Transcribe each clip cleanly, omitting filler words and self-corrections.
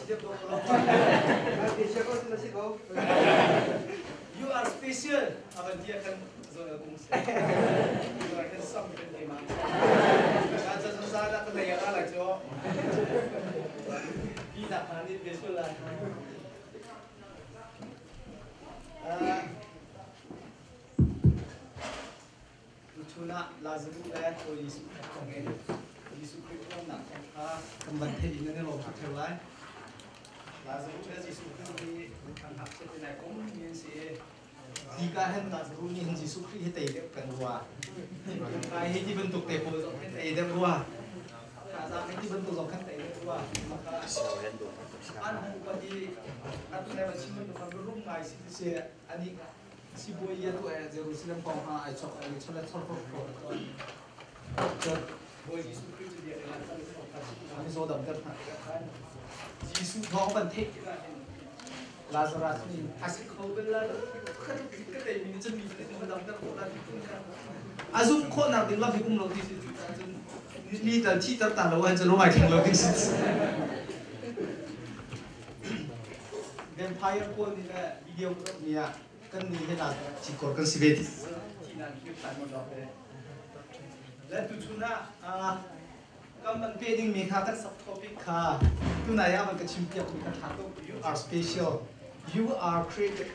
si deuh ko lo. You are special. Avan tia kan zo kung si. Kan sam kan ke ma. Ka cha sa la ka lei ka la cho. Pi na kha ni special la. Tuchun ah Lazarus le Bawi Jesuh Khrih kong in Jesuh Khrih ṭhawnnak kong kha kan van theih in nan i lawm tuk ṭheo lai. Lazarus le Jesuh Khrih hi kan ngakchiat in ai kom mi an si i hika hin Lazarus nih hin Jesuh Khrih hi tei deuh peng rua. Kai hi ti bantuk te pawl zong hin tei deuh rua. Thazaang hi ti bantuk zong khan tei deuh rua. An hmu pa hi an le van chim bantuk khan rum ngai si ti si anih Sibawi a tuah i Jerusalem kong hna ai chok i chawlet chorhor kho a tuah. Cun Bawi Jesuh Khrih cu biakinn ah kal a mizaw damter hna tikah khan Jesuh thawng van theih tikah hin Lazarus nih a si kho bal lai lo ka ka teimi nih cun mi nih ka damter khawh lai ti kha a zumh khawhnak ding lam hi um lo ti si cucaah cun mi tal thihter ta lo ahcun lung ai thleng lo ding si. Vampire pawl nih le video ni ah kan ni he la cikor kan si ve ti nan kir tan mo dok le tu chun ah kam man pe ding mi kha kan sub topic kha tunai ah man ka chim piak mi kha tha tuk. You are special. You are created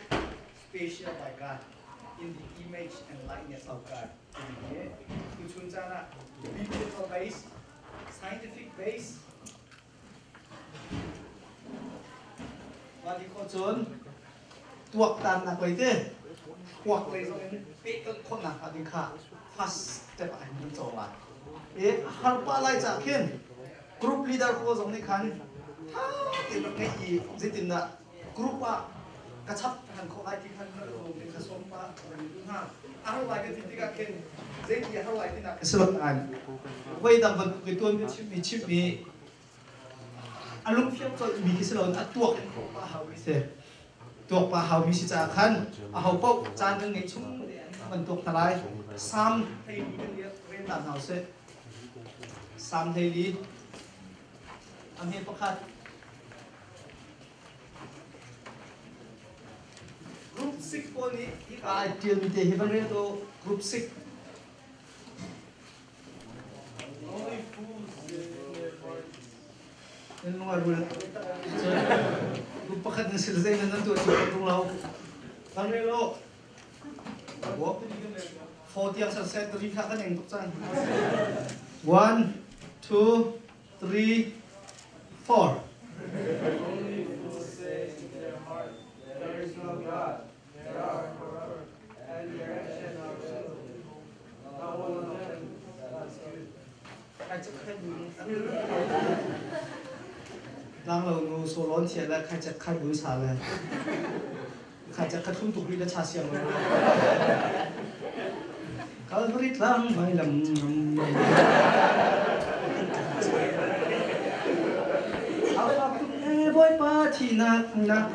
special by God in the image and likeness of God. Tu chun caan ah biblical base, scientific base. Mah ti khawh cun tuaktannak lei te kuak lei zong in pehtonh khawhnak hnga ding kha first step ah hin kan cawng lai. I har pah lai cah khin group leader pawl zong nih khan tha tein rak ngeih i zeitindah group ah ka chap than khawh lai ti khan rak kha sawm pah kan duh hna. A har lai ka ti tikah khin zeiti a har lai tinak si lo nain voi dang bantuk i tuan chimmi chimmi a lungfiang colhmi khi si loin a tuak in tuak pah haumi si. Tuak pah haumi si caah khan a ho paoh caan kan ngeih chung kan tuak hna lai. Salm 12 kan rel ta hna usih. Salm 12 a hme pakhat. Group 6 pawl nih hika ai ṭialmi te hi van rel to. Group 6. Nan lung a rul. Group pakhat nan sil zei nan tuah cio tung lo. Van rel u. Four tiang san set ri kha kan eng tuk cang. One, two, three, four. Only fools say in their heart, "There is no God." They are corrupt, and their actions are sinful. Not one of them does good. Tlang lo nu solon thian le khai cek khai bui sa le khai cek kha thlum tuk rih le cha siang lo. Calvary tlang vai lam Alpha tuk e Bawipa thihnak nak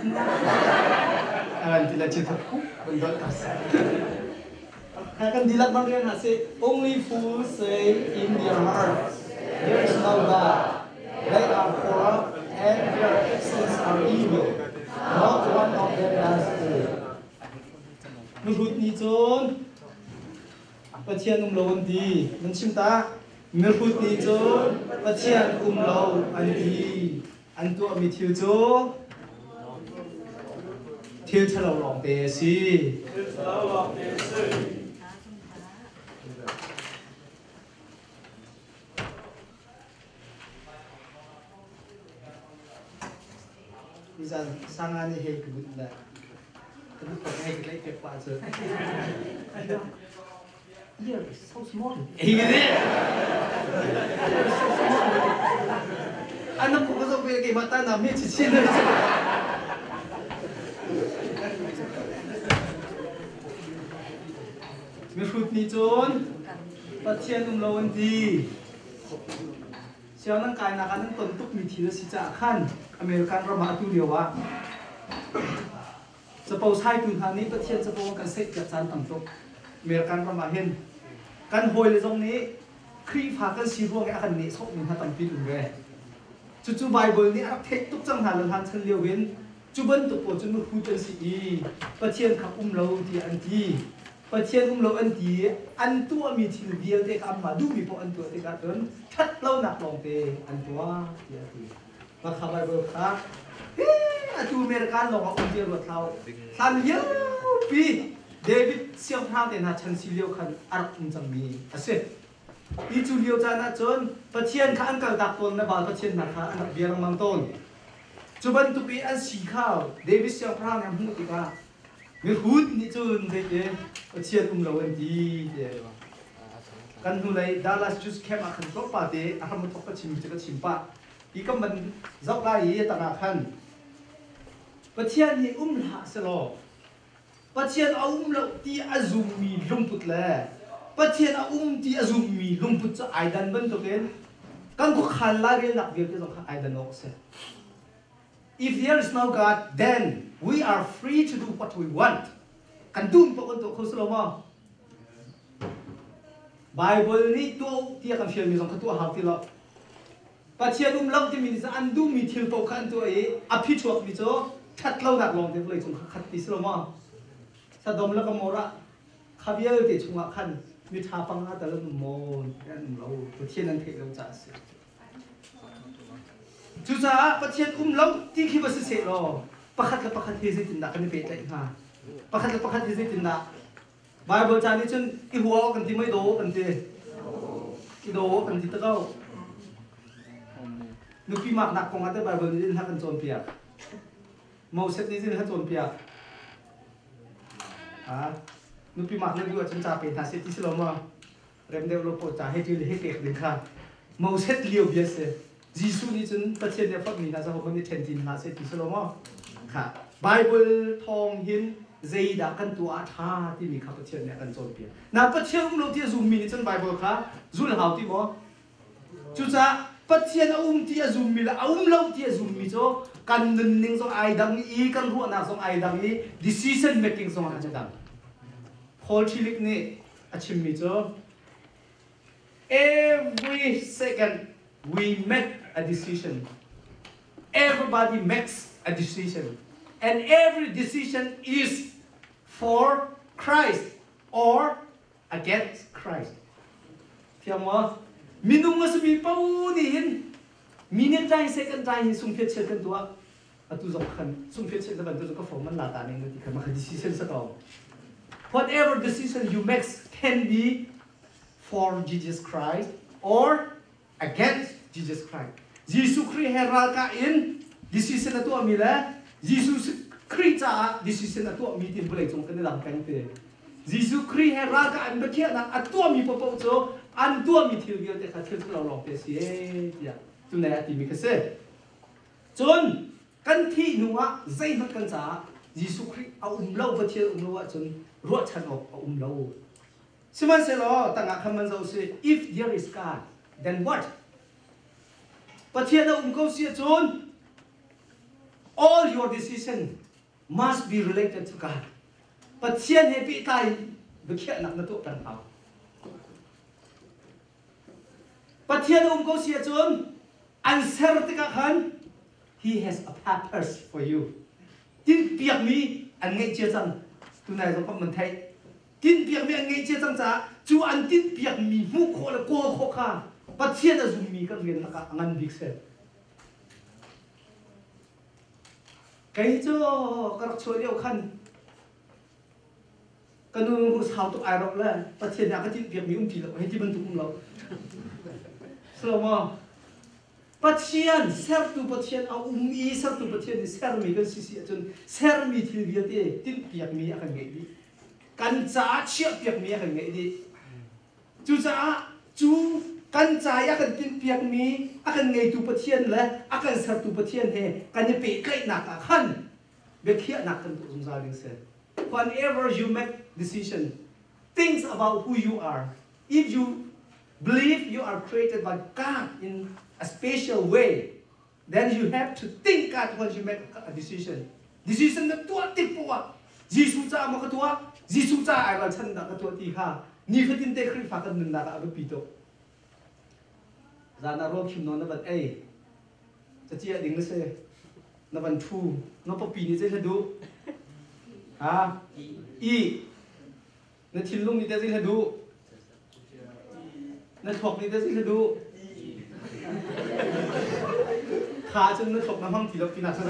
an ti le chi thap kan dot tas. Kan dihlak bang rian hna sih. Only fools say in their hearts, "There is no God." They are corrupt and their actions are evil. Not one of them does good. Mihrut nih cun Pathian um lo an ti. Nan chim ta. Mihrut nih cun Pathian um lo an ti. An tuahmi thil cu thil ṭhalo lawngte a si. Thil ṭhalo lawngte a si. Nizan sanga nih hei ka bunh le ka duh ko hei ka tlaih piak pah cu. Ear is so small. Hi nih. Ear is so small. Anak ko ka zoh ve keimah ta na mi chi chin. Mihrut nih cun Pathian um lo an ti. Siang nan kainak ah nan ton tukmi thil a si caah khan American ram ah atu lio ah capo saitu hna nih Pathian capo an kan seihpiak caan tam tuk. American ram ah hin kan hawile zong nih Khrihfa kan si ruang i a kan nehsawhmi hna tampi um ve. Cucu Baibal nih a rak theih tuk cang hna le hlan chan lio in cu bantuk pawl cu mihrut an si i Pathian kha um lo tiah an ti. Pathian um lo an ti i an tuahmi thil vialte kha anmah duhmi paoh an tuah tikah cun ṭhat lonak lawngte an tuah tiah a ti. Mah kha Baibal kha hi atu American lawng ah um ti ruat hlah u. Hlan liopi David siangpahrang te hna chan si lio khan a rak um cangmi a si. Hi cu lio caan ah cun Pathian kha an kaltak tawn na Baal pathian hna kha an rak bia lengmang tawn. Cu bantuk i an si kha David siangpahrang nih a hmuh tikah mihrut nih cun zeiti Pathian um lo an ti ti kan hnulei Dallas Jews camp ah khan tlawmpal te a hram a thawk ka chim cu ka chim pah hi kan van zoh lai i tangah khan Pathian nih um hlah selaw Pathian a um lo ti a zummi lungput le Pathian a um ti a zummi lungput cu ai dan bantukin kan khuakhan lairelnak vialte zong kha ai dan awk a si. If there is no God, then we are free to do what we want. Kan duh paoh kan tuah kho si lo maw? Bible nih tuah u tiah kan fialmi zong kha tuah hau ti lo. Pathian um lo timi nih an duhmi thil paoh kha an tuah i a phichuakmi cu ṭhat lonak lawngte vawleicung kha khat ti si lo maw? Sodom le Gomorrah kha vialte chungah khan miṭha panga tal an um maw? An um lo. Pathian an theih lo caah a si. Cucaah Pathian um lo ti khi va si seh law pakhat le pakhat hi zeitindah kan i pehtlaih hnga? Pakhat le pakhat hi zeitindah Bible ca nih cun i hua kan ti mei daw kan ti i daw kan ti ta ko nupi maknak kong ah te Bible nih hla kan cawnpiak Moses nih zin hla cawnpiak ha nupi mak na duh ahcun ca pe hna seh ti si lo maw rem deuh lo po ca he ṭil he pek ding kha Moses lio bia si Jesuh nih cun Pathian nih a fohmi hna cu nih ṭhen tin hlah seh ti si lo maw kha Bible thawng hin zeidah kan tuah a ṭha timi kha Pathian nih a kan cawnpiak na Pathian um lo ti a zummi nih cun Bible kha zul hau ti maw cucaah Pathian a um ti a zummi le a um lo ti a zummi cu kan nunning zong ai dang i kan ruahnak zong ai dang i decision making zong ai dang Paul Tillich nih a chimmi cu Every second we make a decision. Everybody makes a decision. And every decision is for Christ or against Christ. Thiang maw? Minung a simi paoh nih hin minute tlai second tlai hin sungphiat chiat kan tuah. Atu zong khan sungphiat chiat bantuk ka form man la ta ning ti khan maka decision sa ko. Whatever decision you make can be for Jesus Christ or against Jesus Christ. Jesuh Khrih he ralkah in decision a tuahmi le Jesuh Khrih caah decision a tuahmi ti vawlei cung kan i dang peng te. Jesuh Khrih he ralkah in biakhiahnak a tuahmi paohpaoh cu an tuahmi thil vialte kha thil ṭhalo lawng te a si ee tiah tunai a timi kha si. Cun kan thih hnu ah zeihmanh kan caah Jesuh Khrih a um lo Pathian um lo ahcun ruahchan awk a um lo. Sihmanhsehlaw tangah khan man zoh sih, if there is God, then what? Pathian a um ko si ahcun all your decision must be related to God. Pathian he pehtlai in biakhiahnak na tuah peng hau. Pathian a um ko si ahcun an ser tikah khan he has a purpose for you. Tinhpiakmi an ngeih cia cang. Tunai zong kan man theih. Tinhpiakmi an ngeih cia cang caah cu an tinhpiakmi hmuh khawh le kawl khawh kha Pathian a zummi kan rian lakah a ngan bik si. Kei cu ka rak chuah lio khan ka nu sau tuk ai rok le Pathian nih a ka tinhpiakmi um ti lo hei ti bantuk um lo. Silo maw? Pathian sertu Pathian a um i sertu Pathian nih sermi kan si si ahcun sermi thil vialte tinhpiakmi a kan ngeih dih. Kan caah chiahpiakmi a kan ngeih dih. Cucaah cu kan ca i a kan tinhpiakmi a kan ngeitu Pathian le a kan sertu Pathian he kan i pehtlaihnak ah khan biakhiahnak kan tuah zungzal ding si. Whenever you make decision, things about who you are, if you believe you are created by God in a special way, then you have to think God when you make a decision. Decision na tuah tik poah ah Jesuh caah maw ka tuah, Jesuh caah ai ralchan dah ka tuah ti kha nifatin te Khrihfa kan nunnak ah a biapi tuk. Zan ah rawl khim nawn na van ei. Caciah ding na si. Na van ṭhu. Na papi nih zei hla duh? Ha? I. Na thinlung nih teh zei hla duh? Na thluak nih teh zei hla duh? Kha cun na thluak na hmang ti lo tinak sa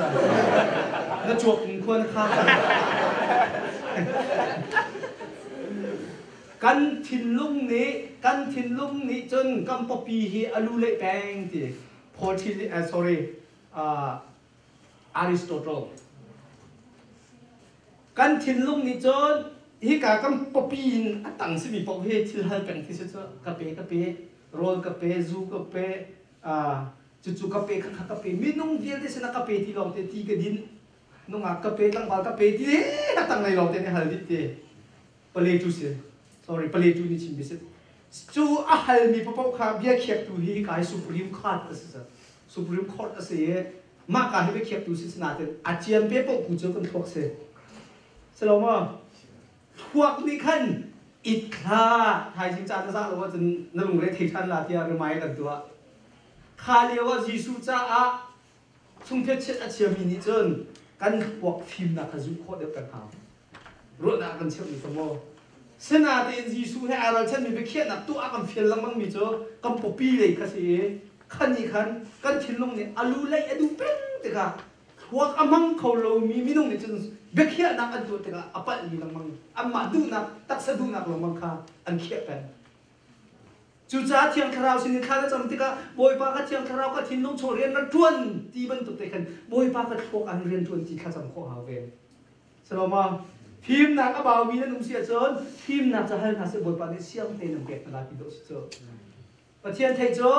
Na cuak in khua na kha. Kan thinlung nih kan thinlung nih cun kan pawpi hi a lu leh peng ti Paul sorry Aristotle Kan thinlung nih cun hika kan pawpi in a tang simi paoh hi thil hal peng ti si cu ka pe ka pe rawl ka pe zu ka pe cucu ka pe khakha ka pe minung vialte sinah ka pe ti lawng te ti ka din nungak ka pe tlangval ka pe ti a tang lei lawng te nih hal dih ti Paletu si sorry paletu nih chim mi si cu a halmi paoh kha bia khiaktu hi hika hi Supreme Court a si Supreme Court a si i mah ka hi bia khiaktu si natin a ciam pe paoh pu cu kan thluak si si lo maw thluak nih khan it thla thaizing ca na zah lo ahcun na lungre thei ṭhan la tiah rimai kan tuah kha lio ah Jesuh caah chungthiat chiat a chiami nih cun kan thluak fimnak kha zulh khawh deuh kan hau ruahnak kan cheuhmi kha maw Sinain Jesuh he aa ralchanmi biakhiahnak tuah kan fial lengmangmi cu kan pawpi lei kha si i khan nih khan kan thinlung nih a lu leih a duh peng tikah thluak a hmang kho lomi minung nih cun biakhiahnak an tuah tikah a palhmi lengmang anmah duhnak taksa duhnak lengmang kha an khiah peng. Cucaah Thiang Thlarau sin in thla na cam tikah Bawipa ka Thiang Thlarau ka thinlung chung rian na ṭuan ti bantuk te khan Bawipa ka thluak an rian ṭuan ti thlacam khawh hau ve. Saloma fimnak a baumi nan um si ahcun fimnak ca hal hna seh Bawipa nih siang tein an pek hna lai ti dawh si cu. Pathian theih cu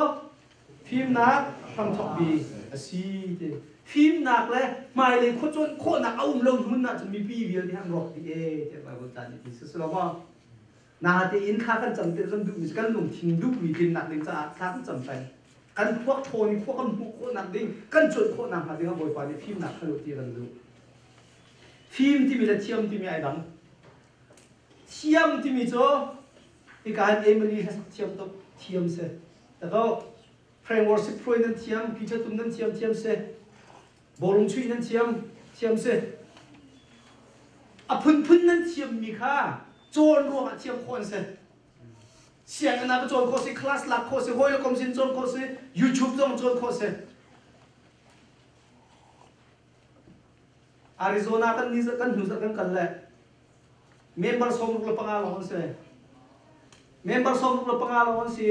fimnak hramthawk bi a si ti. Fimnak le hmailei khuacuan khawhnak a um lo hmun ahcun mipi vialte an rawk dih ee tiah Bible ca nih ti si. Saloma Natein thla kan cam tikah kan duhmi kan lungthin duhmi tlinnak ding caah thla kan cam peng. Kan phuak ṭhawn i khua kan hmuh khawhnak ding, kan cuanh khawhnak hnga dingah Bawipa nih fimnak hal u ti kan duh. Fim timi le thiam timi ai dang. Thiam timi cu hika hin Emily hlasak thiam tuk thiam si. Tako Frank worship hruai nan thiam, Peter tum nan thiam thiam si. Bawlung chuih nan thiam thiam si. A phunphun nan thiammi kha cawn ruangah thiam khawh an si. Sianginn ah va cawn khawh si, class lak khawh si, hawi le kom sin cawn khawh si, YouTube zong cawn khawh si. Arizona kan ni kan hnu zarh kan kal le member 65 lawng an si. Member 65 lawng an si.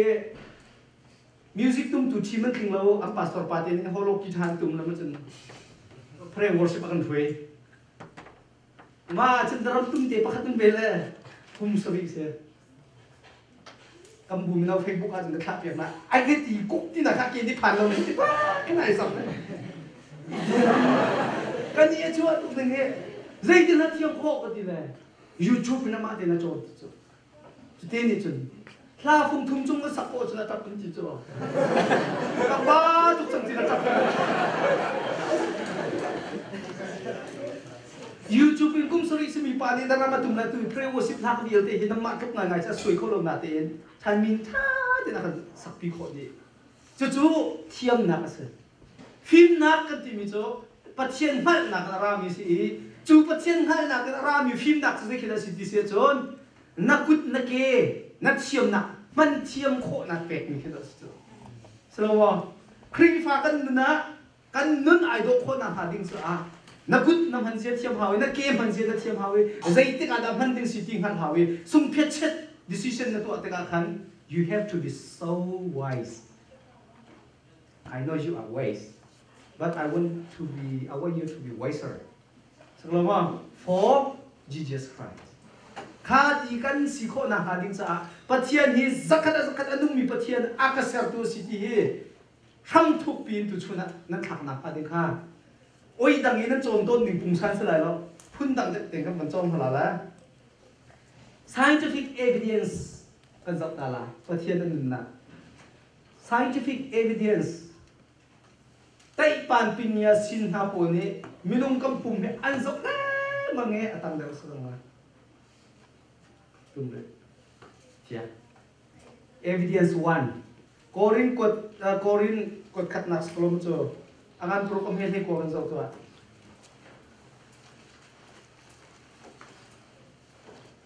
Music tumtu team an tling lo, an pastor pa te nih holo guitar tum lam cun prayer worship a kan hruai. Ma cun daram tum te pakhat in ve le kum sarih si. Kan bu mino Facebook ah cun ka thlah piak na ai ke ti kuk ti na kha ke ni phan lo ni ti pa kan ai sam. Kan ni chu tuk ding he zeitin na thiam khawh ka ti le YouTube in amah te na cawn ti cu. Cute nih cun hla fung thum cung na sak khawh cun a ṭap kan ti cu. Ka pa tuk cang ti na ṭap. YouTube in kum sarih simi pa nih daram a tum le tu pre worship hla vialte hi nangmah tluk ngai ngai cu a suai kho lo na tein chan min tha tein a kan sakpi khawh dih. Cucu thiamnak a si. Fimnak kan timi cu Pathian hngalhnak in a rami si i cu Pathian hngalhnak in a rami fimnak cu zeikhel a si ti si ahcun na kut na ke na thiamnak hman thiam khawhnak pekmi khi a si cu. Silo Khrihfa kan nun ah kan nun ai dawh khawhnak hnga ding cu ah na kut na hman zia thiam hau i na ke hman zia na thiam hau i zeitik ah dah hman ding si ti hngalh hau i sungphiat chet decision na tuah tikah khan you have to be so wise. I know you are wise, but I want to be I want you to be wiser. Saklama for Jesus Christ. Kha ti kan si khawh nak hnga ding caah Pathian hi zakhat a zakhat a nungmi Pathian a ka sertu si ti hi hram thuk piin tu chun ah nan thlak nak hnga ding kha oi dang i nan cawn tawn ning pungsan si lai lo phun dang te kan van cawng hala la scientific evidence kan zoh ta la Pathian a nunnak Scientific evidence Taihpan pinya sin hna pawl nih minung kan pum hi an zoh lengmang i a tam deuh a si lai. Tum rih. Chia. Evidence 1. Korin kot Korin kot khatnak saklom cu. A ngan paruk a hme hlei kua kan zoh tuah.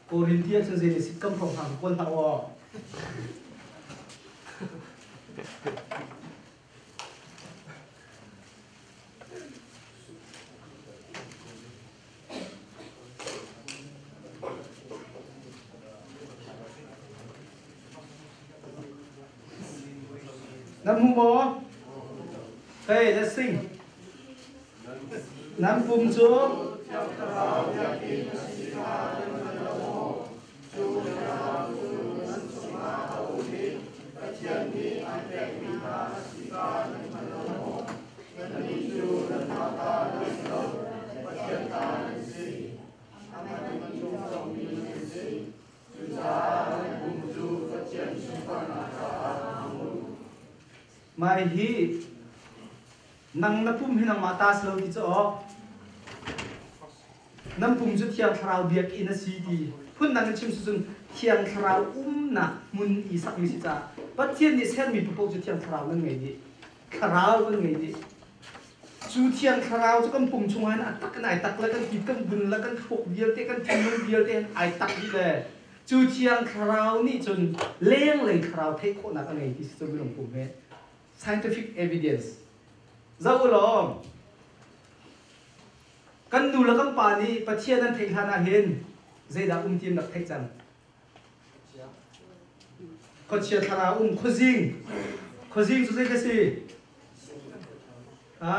Korinthia cu zei sit kam hrawng hang kawl hlah aw. Nan hmu maw? Hey, let's sing. Nan pum cu Mai hi nang na pum hi nangmah ta si lo ti cu aw nan pum cu Thiang Thlarau biakinn a si ti phundang in chim cun Thiang Thlarau umnak hmun i sakmi si caah Pathian nih sermi paoh cu Thiang Thlarau nan ngei dih Thlarau kan ngei dih cu Thiang Thlarau cu kan pum chungah hin a tak in ai tak le kan ti kan vun le kan thluak vialte kan thinlung vialte hin ai tak dih le cu Thiang Thlarau nih cun lenglei thlarau theih khawhnak a ngei ti si cu minung pum he scientific evidence zoh u law kan nu le kan pa nih Pathian an theih hlan ah hin zeidah um ti an rak theih cang Khuachia thlarau um khuazing khuazing cu zei ka si ha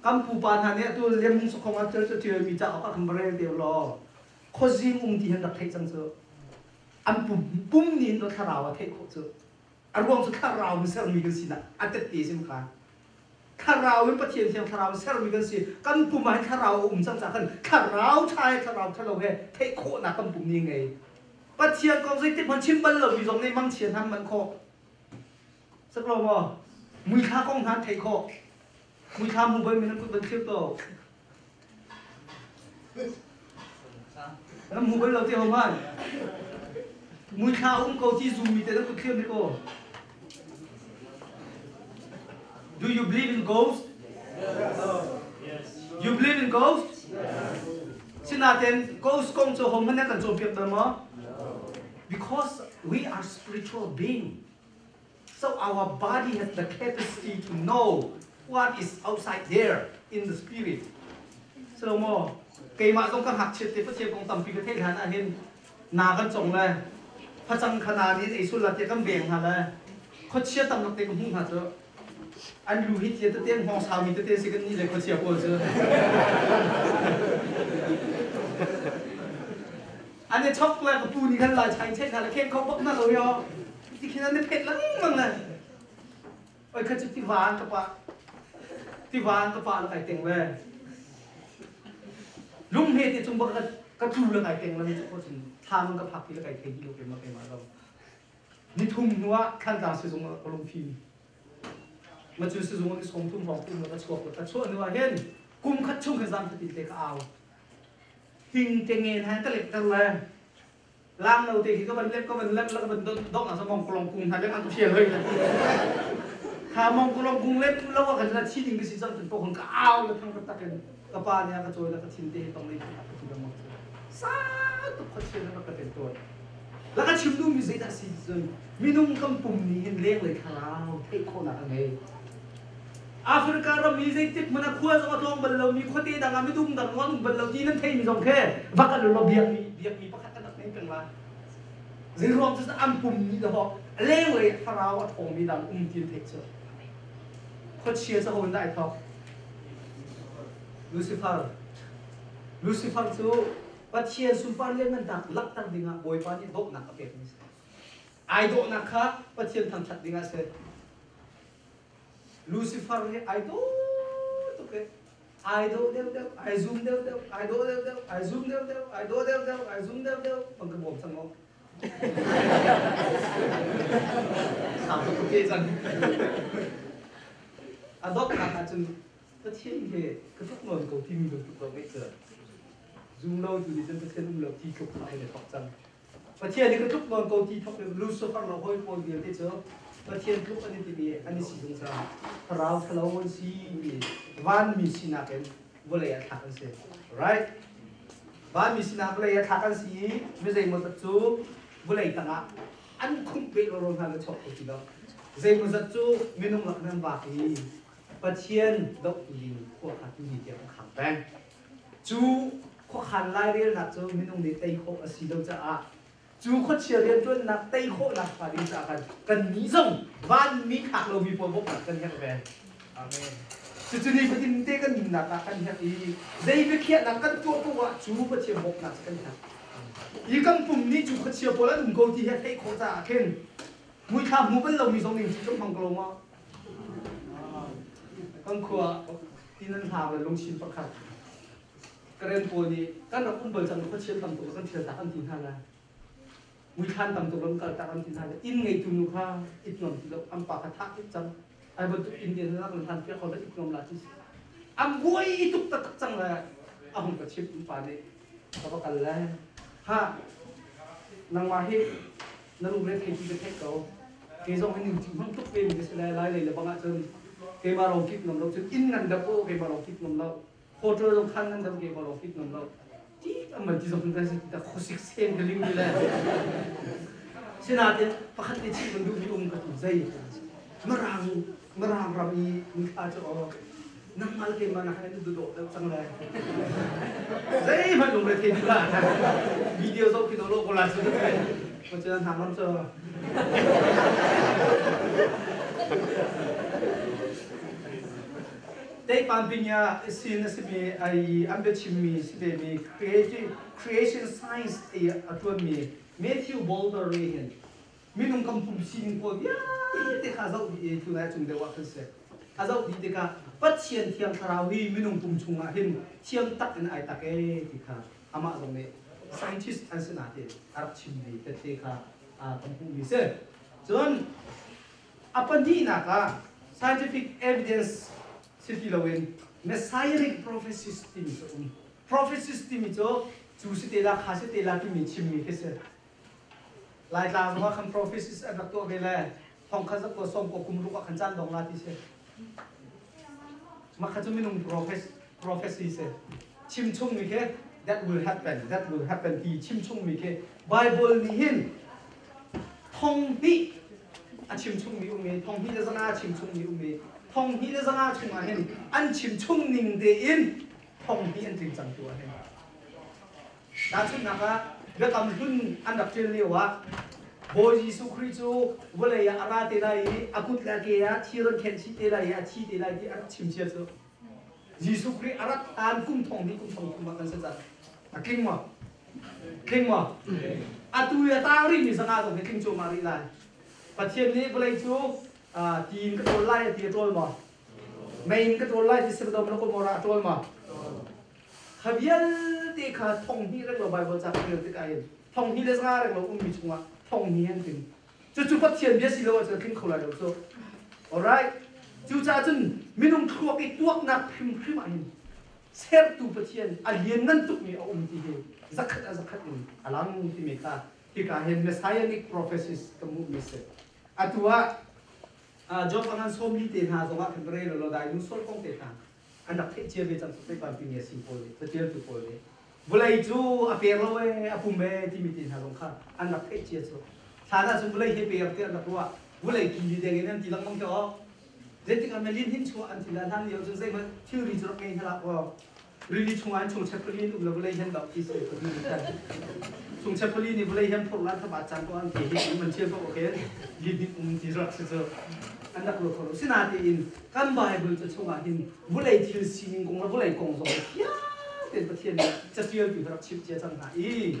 kan pupa hna nih atu lem hung sakhong ah cu thil mi ca awk ah kan rel te law khuazing um ti han rak theih cang cu an pum pum nih no thlarau a theih khawh cu a ruang cu thlarau in sermi kan sinak a tette sim kha Thlarau in Pathian Thiang Thlarau in sermi kan si. Kan pum ah hin thlarau a um cang caah khan thlarau ṭha he thlarau ṭhalo he theih khawhnak kan pum nih ngei. Pathian kong zeitik hmanh chim bal lomi zong nih mangchia hna manh khawh. Sak lo maw? Muithla kong hna theih khawh. Muithla hmu bal mi nan kut van thlir ko. Nan hmu bal lo ti ho man. Muithla um ko ti zum mi te nan kut thlir mi ko. Do you believe in ghosts? Yes. You believe in ghosts? Yes. Sinain ghost kong cu ho hmanh kan cawnpiak bal maw? Because we are spiritual being. So our body has the capacity to know what is outside there in the spirit. So maw keimah zong ka ngakchiat te Pathian kong tampi ka theih hlan ah hin na kan cong le facang kha na nih ei sul la te kan veng hna le khuachia tam lak te ka hmuh hna cu an lu hi tia tete hngawng saumi tete si kan nih le khuachia pawl cu an i chok le ka pu nih khan lai chai chai hna le khen kho bak na lo yo ti khin an i phet lengmang le oi kha cu tiva an ka pah tiva an ka pah la kai teng le lung he te cung bak ka tlu la kai teng la mi cu cun thlam ka phak ti la kai thei ti lo keimah keimah lo nithum hnu ah Thantlang sizung ah ka lungfim ma cu sizung ah sawm thum hrawng tum ka chuak ka chuah hnu ah hin kum khat chung khan zam fatin te ka au hing te ngen han ka lek ter le lang lo te khi ka van lep ka van lep la ka van dong na sa mong kolong kung hna lep an ka fial hoi kha mong kolong kung lep lo ka na chi ding ka si cang po khon ka au la thang ka takin ka pa nih a ka cawi la ka thin te tong nei ka ti bang sa tuk kho chen na ka ten ton la ka chim duh mi zeidah si cun minung kan pum nih hin leng lei thlarau theih khawhnak a ngei Africa ram i zeitik hmanh ah khua zong a tlawng bal lomi khuate dang ah midung dang an um bal lo ti nan theimi zong khi va kal ulaw biakmi biakmi pakhat kan rak nei peng lai. Zeiruang cu an pum nih le lenglei thlarau a ṭhawngmi dang um ti an theih cu. Khuachia cu ho in dah ai thawk? Lucifer. Lucifer cu Pathian sunpar lianngannak langhter dingah Bawipa nih dawtnak a pekmi a si. Ai dawhnak kha Pathian thangṭhat dingah a si. Lucifer hi ai dawh tuk i ai dawh deuhdeuh, ai zum deuhdeuh, ai dawh deuhdeuh, ai zum deuhdeuh, ai dawh deuhdeuh, ai zum deuhdeuh, bang ka bawm cang maw? Sau tuk ka pe cang. A dawtnak ahcun Pathian he ka tluk nawn ko timi bantuk lo ngeih cu zum lo tu nih cun Pathian um lo ti tluk kha ai le thawk cang. Pathian hi ka tluk nawn ko ti thawk in Lucifer lo hawi pawl vialte cu Pathian tluk an i tim i an i si zungzal. Thlarau thalo an si ti vanmi sinak in vawlei ah thlak an si. Right? Vanmi sinak vawlei ah thlak an si i mi zeimawzat cu vawlei tangah an khumh peh lawlaw hna le chuak kho ti lo. Zeimawzat cu minung lak nan vak i Pathian dohtu ding khua kha tuni tiang an khang peng. Cu khuakhan lairelnak cu minung nih tei khawh a si lo caah cu khuachia rianṭuannak tei khawhnak hnga ding caah khan kannih zong vanmi thlak lomi pawl bawmhnak kan herh ve. Amen. Cucu ni fatin te kan nunnak ah kan herh i zei biakhiahnak kan tuah paoh ah cu Pathian bawmhnak cu kan herh. Hi kan pum nih cu khuachia pawl an um ko ti hi a theih khawh caah khin muithla hmu bal lomi zong ning cu hmang ko lo maw? Kan khua inn an hlang le lungchin pakhat Karen pawl nih kan rak um bal cang khuachia tam tuk kan thial tak an ti hna lai. Muithlan tam tuk lam kal tak an ti hna lai. Inn ngeitu nu kha it ngam ti lo an pa kha thah it cang. Ai bantuk inn te na kan hlan piak ko it ngam la ti si. An buai tuk taktak cang le a hung ka chimh um pa nih ka va kal le ha nangmah hi na lungre thei ti ka theih ko kei zong hi ning cu hmang tuk ve mi ka si lai lai lei le bang ahcun keimah lawng kip ngam lo cun inn ngan dap o keimah lawng kip ngam lo hotel zong khan ngan dap keimah lawng kip ngam lo ti aman ti zong kan si ta khosik sen ka ling mi le sinain pakhat te chim kan duh mi um ka tu zei marang marang ram i mithla cu aw nangmah le keimah nak hin du dawh deuh cang lai zeihmanh lungre thei ti hlah video zoh khi lo ko lai cu ma cu hna ngam cu Teipan pinya sin a simi ai an biachimmi si ve mi creation science i a tuanmi Matthew Boulder nih hin minung kan pum sining pawl vialte kha zoh dih i tunai cung deuh ah khan si a zoh dih tikah Pathian thiang thlarau hi minung pum chungah hin thiang tak in ai tak ee ti kha amah zong nih scientist an si nain a rak chimmi tette kha kan hmuhmi si. Cun a pahnihnak ah scientific evidence si ti loin messianic prophecies timi cu um. Prophecies timi cu cu si te la kha si te la timi chimmi khi si. Laitlang zongah khan prophecies an rak tuah ve le thong khat zakua sawm ko kum ruk ah khan caan dong la ti si. Mah kha cu minung prophecy si. Chim chung mi khi that will happen, that will happen ti chim chung mi khi Bible nih hin thong hnih a chim chung mi um i thong hnih le zanga a chim chung mi um i thong hnih le zanga chung ah hin an chim chung ning tein thong hnih an tling cang tu ah hin. Tahchunhnak ah, Biakam Hlun an rak ṭial lioah Bawi Jesuh Khrih cu vawlei ah a ra te lai i a kut le a ke ah thir an khenh chih te lai i a thi te lai ti a rak chim cia cu. Jesuh Khrih a rat hlan kum thong hnih kum thong thum ah kan si cang. A tling maw? Tling maw? Atu i a tang rihmi zanga zong hi tling cuahmah rih lai. Pathian nih vawlei cu ti in ka ṭawl lai a ti a ṭawl maw? Mei in ka ṭawl lai ti Sodom le Gomorrah a ṭawl maw? Kha vialte kha thong hnih reng lo Baibal ca kan rel tikah hin thong hnih le zanga reng lo ummi chungah thong hnih an tling. Cucu Pathian bia si lo ahcun a tling kho lai lo cu. Alright. Cucaah cun minung thluak i tuaknak hrimhrim ah hin sertu Pathian a lianngan tukmi a um ti hi zakhat a zakhat in a lang timi kha hika hin messianic prophecies ka hmuhmi si. Atu ah Job a ngan sawmli te hna zongah khan rel law dai nu sol kong te hna an rak theih cia ve cang Satan timi a si pawl nih catialtu pawl nih vawlei cu a per lo ee a pum ee timi te hna zong kha an rak theih cia cu hlan ah cun vawlei hi per tiah an rak ruah vawlei kili deng in an ti lengmang te aw zeitik ah melin hin chuah an ti la hlan lio cun zeihmanh thilri cu rak ngei hna aw rili chungah in chung chepali in um la vawlei hian dok ti si chung chepali nih vawlei hian phurh lan thaba cang ko an ti hi man thial ko okay li um ti rak si cu an rak ruat kho lo sinain kan Bible ca chungah hin vawlei thil sining kong le vawlei kong zong thiang tein Pathian nih catialtu rak chimh cia cang hna i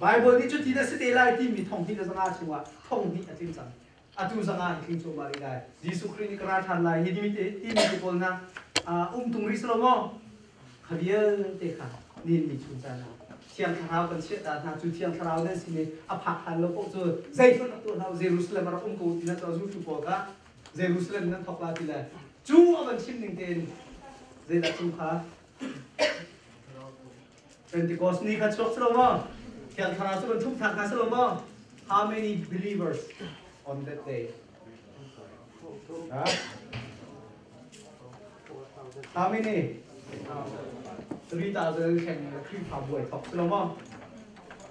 Bible nih cuti na si te lai timi thong hnih le zanga chungah thong hnih a tling cang atu zanga hi tling cuahmah rih lai Jesuh Khrih nih ka ra ṭhan lai hi timi te pawl na um tung rih si lo maw kha vialte kha nin mi chung caan ah Thiang Thlarau kan chiah ta hna cu Thiang Thlarau nan sin i a phak hlan lo paoh cu zeihmanh rak tuah hlah u Jerusalem a rak um ko ti na cu zultu pawl kha Jerusalem nan thawk la ti le cu a van chim ning tein zeidah cu kha Pentecost ni kha chuak si lo maw Thiang Thlarau cu kan thumh than hna si lo maw How many believers on that day? How many? 3,000 kheng Khrihfa buai thok si lo maw?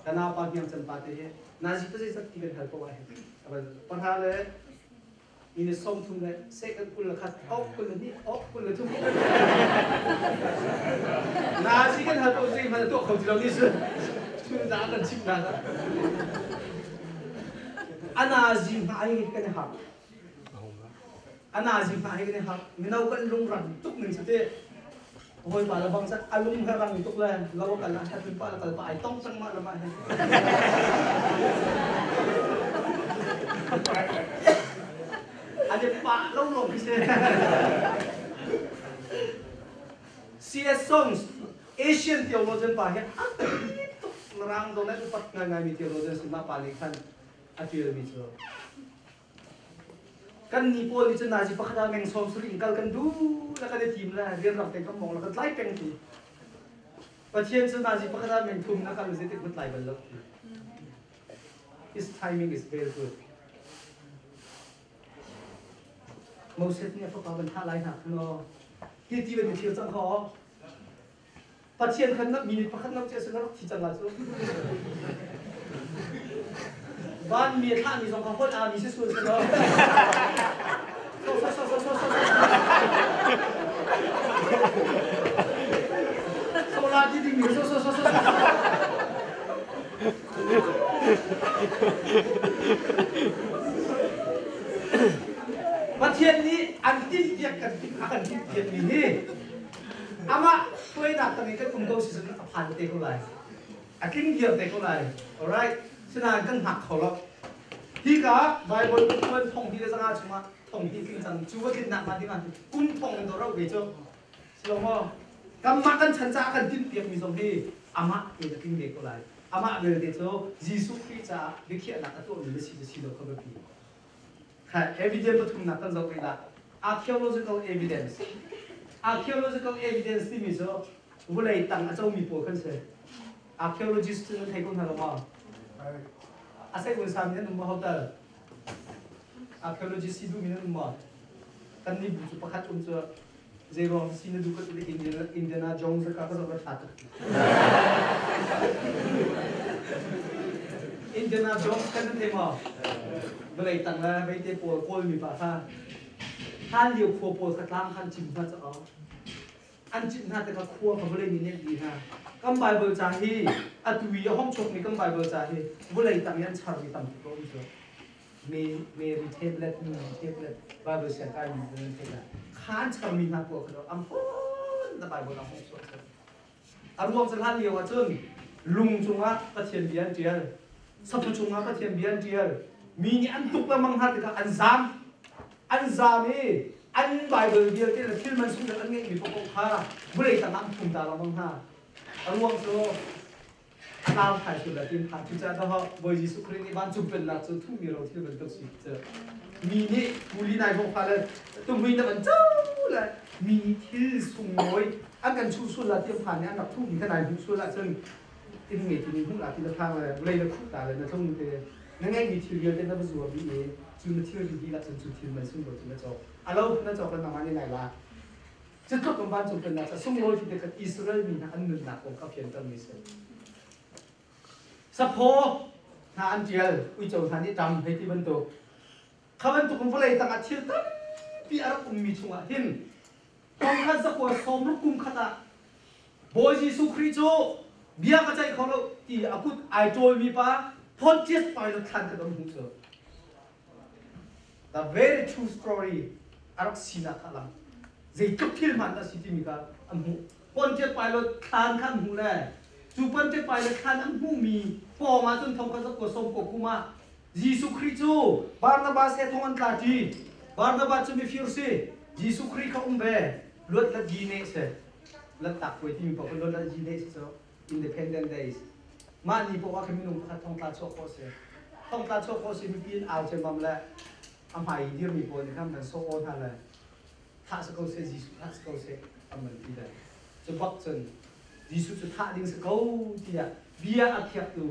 Kana pa hniang chan pa te hi nazi pa zeizat ti kan hal ko ah hin. Pahra le mi 30 le second 21 ok 22 ok 23 nazi kan hal ko zei hmanh tuah kho ti lo ni su chun da kan chim na anazi hna hi kan hak anazi hna hi kan hak mino kan lung rang tuk ning su te hoi pa la bang sa alung ha rang tuk le lo kal la hat pa la kal pa ai tong sang ma la ma he ane pa lo lo ki se CS songs Asian theologian pa hi a tuk rang do le upat ngai ngai mi theologian si ma pa nih khan a tial mi cu Kan ni pawl nih cun nazi pakhat ah meng 70 in kal kan duh la kan i tim le rian rak te kan mong la kan tlai peng ti. Pathian cu nazi pakhat ah meng thum na kal zeitik hmanh tlai bal lo ti. His timing is very good. Moses nih a fapa van thah lai hna khan aw. Ti ti van thil cang kha aw. Pathian khan na minute pakhat nam che sin rak thi cang la cu. Van mi thlah mi zong kha holh a mi si sual si lo. So so so so so so. So la ti ding mi so so so so. Pathian nih an timhpiak kan timh a kan timhpiak mi hi Amah hruainak tang i kan um ko si cun a phan te ko lai. A tling diam te ko lai. Alright. Sinain kan hngak kho lo. Hika Bible tuan thong hi le zanga chungah thong hi tling cang cu a tlinnak hnga ding ah kum thong in do ve cu. Silo maw? Kanmah kan chan caah kan tinhpiak mi zong hi amah te a tling ve ko lai. Amah belte cu Jesuh Khrih caah biakhiahnak a tuahmi na si cu si lo kha biapi. Evidence pathumnak kan zoh rih lah. Archaeological evidence. Archaeological evidence timi cu vawlei tang a comi pawl kan si. Archaeologist cu nan thei ko hna lo maw? A sei un sami nan um maw hotel? Archaeologist si duhmi nan um maw? Kan nih bu cu pakhat um cu zei ruang si na duh ka tu Indiana Jones ka ka zoh ka thla tuk. Indiana Jones kan nan thei maw? Vawlei tang le veite pawl kawlmi pa kha hlan lio khua pawl kha tlang khan chim hna ca an chimh hna tikah khua kha vawlei nih nek dih hna. Kan Bible ca hi atu i a hong chuakmi kan Bible ca hi vawlei tang i an charmi tampi ko um cu. Mary tablet mi tablet Bible siang kai mi nan thei la khan charmi hna pawl kha am hon na Bible a hong chuak cang. A ruang cu hlan lio ah cun lung cungah Pathian bia an ṭial, saphu cungah Pathian bia an ṭial. Mi nih an tuk lengmang hna tikah an zaam. An zaam i an Bible vialte le thil man sung an ngeihmi paohpaoh kha vawlei tangah an phum ta lengmang hna. A ruang cu a tlau thai sual lai tin phan. Cucaah dawh Bawi Jesuh Khrih nih vancung pennak cu thuhmi ro thil bantuk si cu mi nih kuli nai vong fa le tumui na van co le mi nih thil sunglawi an kan chuh sual la tiang phan nih an rak thuhmi kha nai hmuh sual ahcun inn ngei ti hmuh la ti na phang le vawlei na khuh ta le na tlung te na ngeihmi thil vialte na va zuar dih i cu na thil ri dih ahcun cu thil man sunglawi cu na cawk a lo na cawk le nangmah nih nai lak Cu tluk in vancung pennak cu sunglawi ti kha Israel mi hna an nunnak kong kha fiantermi a si. Saphaw hna an ṭial, uico hna nih ṭam hei ti bantuk. Kha bantuk in vawlei tangah thil tampi a rak ummi chungah hin thongkhat zakua 60 kum khat ah Bawi Jesuh Khrih cu bia ka ceih kho lo ti a kut ai ṭawlmi pa Pontius Pilate thlan kha kan hmuh cu. The very true story a rak sinak kha a lang. Zeitluk thil hmaan dah si timi kha an hmuh. Pontius Pilate thlan kha an hmuh le cu Pontius Pilate thlan an hmuhmi pawng ah cun thong kha zakua sawm ko kum ah Jesuh Khrih cu Barnabas he thong an tla ṭi. Barnabas cu mifir si. Jesuh Khrih kha um ve. Luat lat gi ne si. Lat tak puai timi paoh kha luat lat gi ne si cu Independent Days. Mah ni paoh ah khan minung pakhat thongtla chuah khawh si. Thongtla chuah khawh si mipi in au ciammam le a hmai i dirmi pawl nih khan van sawh aw hna le thah si ko seh Jesuh thah si ko seh an van ti le cu bak cun Jesuh cu thah ding si ko tiah bia a khiaktu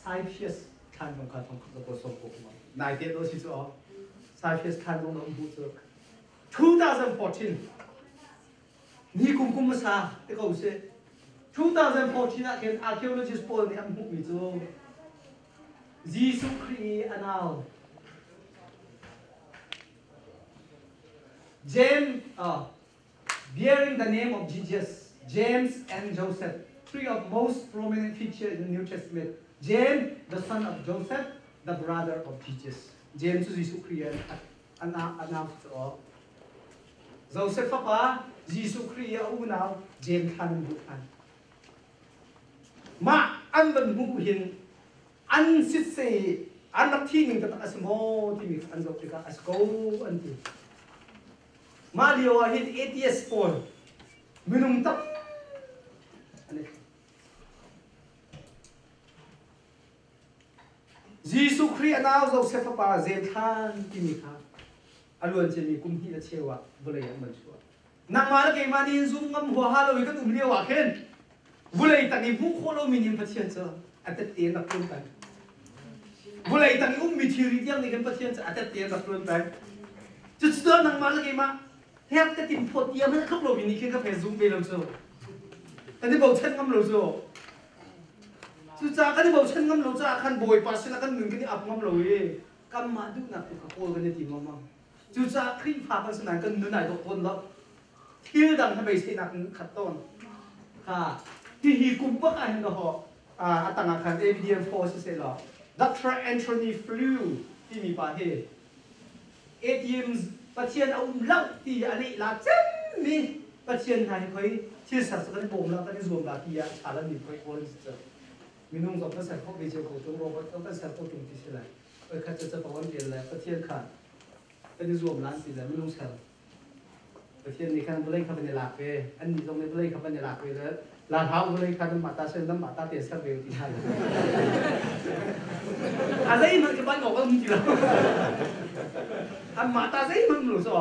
Cyprus thlan zong kha thong khat ko som ko kuma nai te do si cu aw. Cyprus thlan zong na um hmu cu. 2014 ni kum kum hmasa te ko sih. 2014 ah khin archaeologist pawl nih an hmuhmi cu Jesuh Khrih i a nau James bearing the name of Jesus, James and Joseph, three of most prominent features in the New Testament. James, the son of Joseph, the brother of Jesus. James cu Jesuh Khrih an a nau cu Joseph fapa Jesuh Khrih a unau James thlan an hmuh than. Mah an van hmuh hin an sitse an rak thi ning taktak a si maw timi kha an zoh tikah a si ko an ti. Mah lio ah hin atheist pawl minung tam an i Jesuh Khrih a nau Joseph fapa Zethan timi kha a luan ciami kum hnih le cheu ah vawlei an van chuah. Nangmah le keimah nih zum ngam huaha lo i kan um lio ah khin vulei tang i hmuh khawh lomi nih Pathian cu a tette in rak ṭuan peng. Vulei tang i ummi thilri tiang nih khin Pathian cu a tette in rak ṭuan peng. Cucu nangmah le keimah hek tetin phawt tiang hmanh a tluk lomi nih khin ka phe zum ve lo cu. Kan i bochan ngam lo cu. Cucaah kan i bochan ngam lo caah khan Bawipa sinah kan nun kan i ap ngam lo i kanmah duhnak tu kha kawl kan i tim lengmang. Cucaah Khrihfa kan si nain kan nun ai dawh tawn lo. Thil dang he beiseinak in khat tawn. Kha hihi kum bak ah hin ho a tangah khan ABDM 4 siseh law Dr. Anthony Flew timi pa hi ATM Pathian a um lo ti a leh la cemmi Pathian hna hi khoi thil ser cu kan i bawm la kan i zuam la ti ah chalan mi khoi kawl si cu minung zong kan ser khawh ve cio ko tung robot zong kan ser ko tung ti si lai oi khat cu capo an tial lai Pathian kha kan i zuam lan ti le minung ser Pathian nih khan vawlei kha van i lak ve annih zong nih vawlei kha van i lak ve le la hau vawlei kha nan mah ta sen nan mah ta te ser ve ti hna a zeihmanh ka ban awk a um ti lo an mah ta zeihmanh um lo cu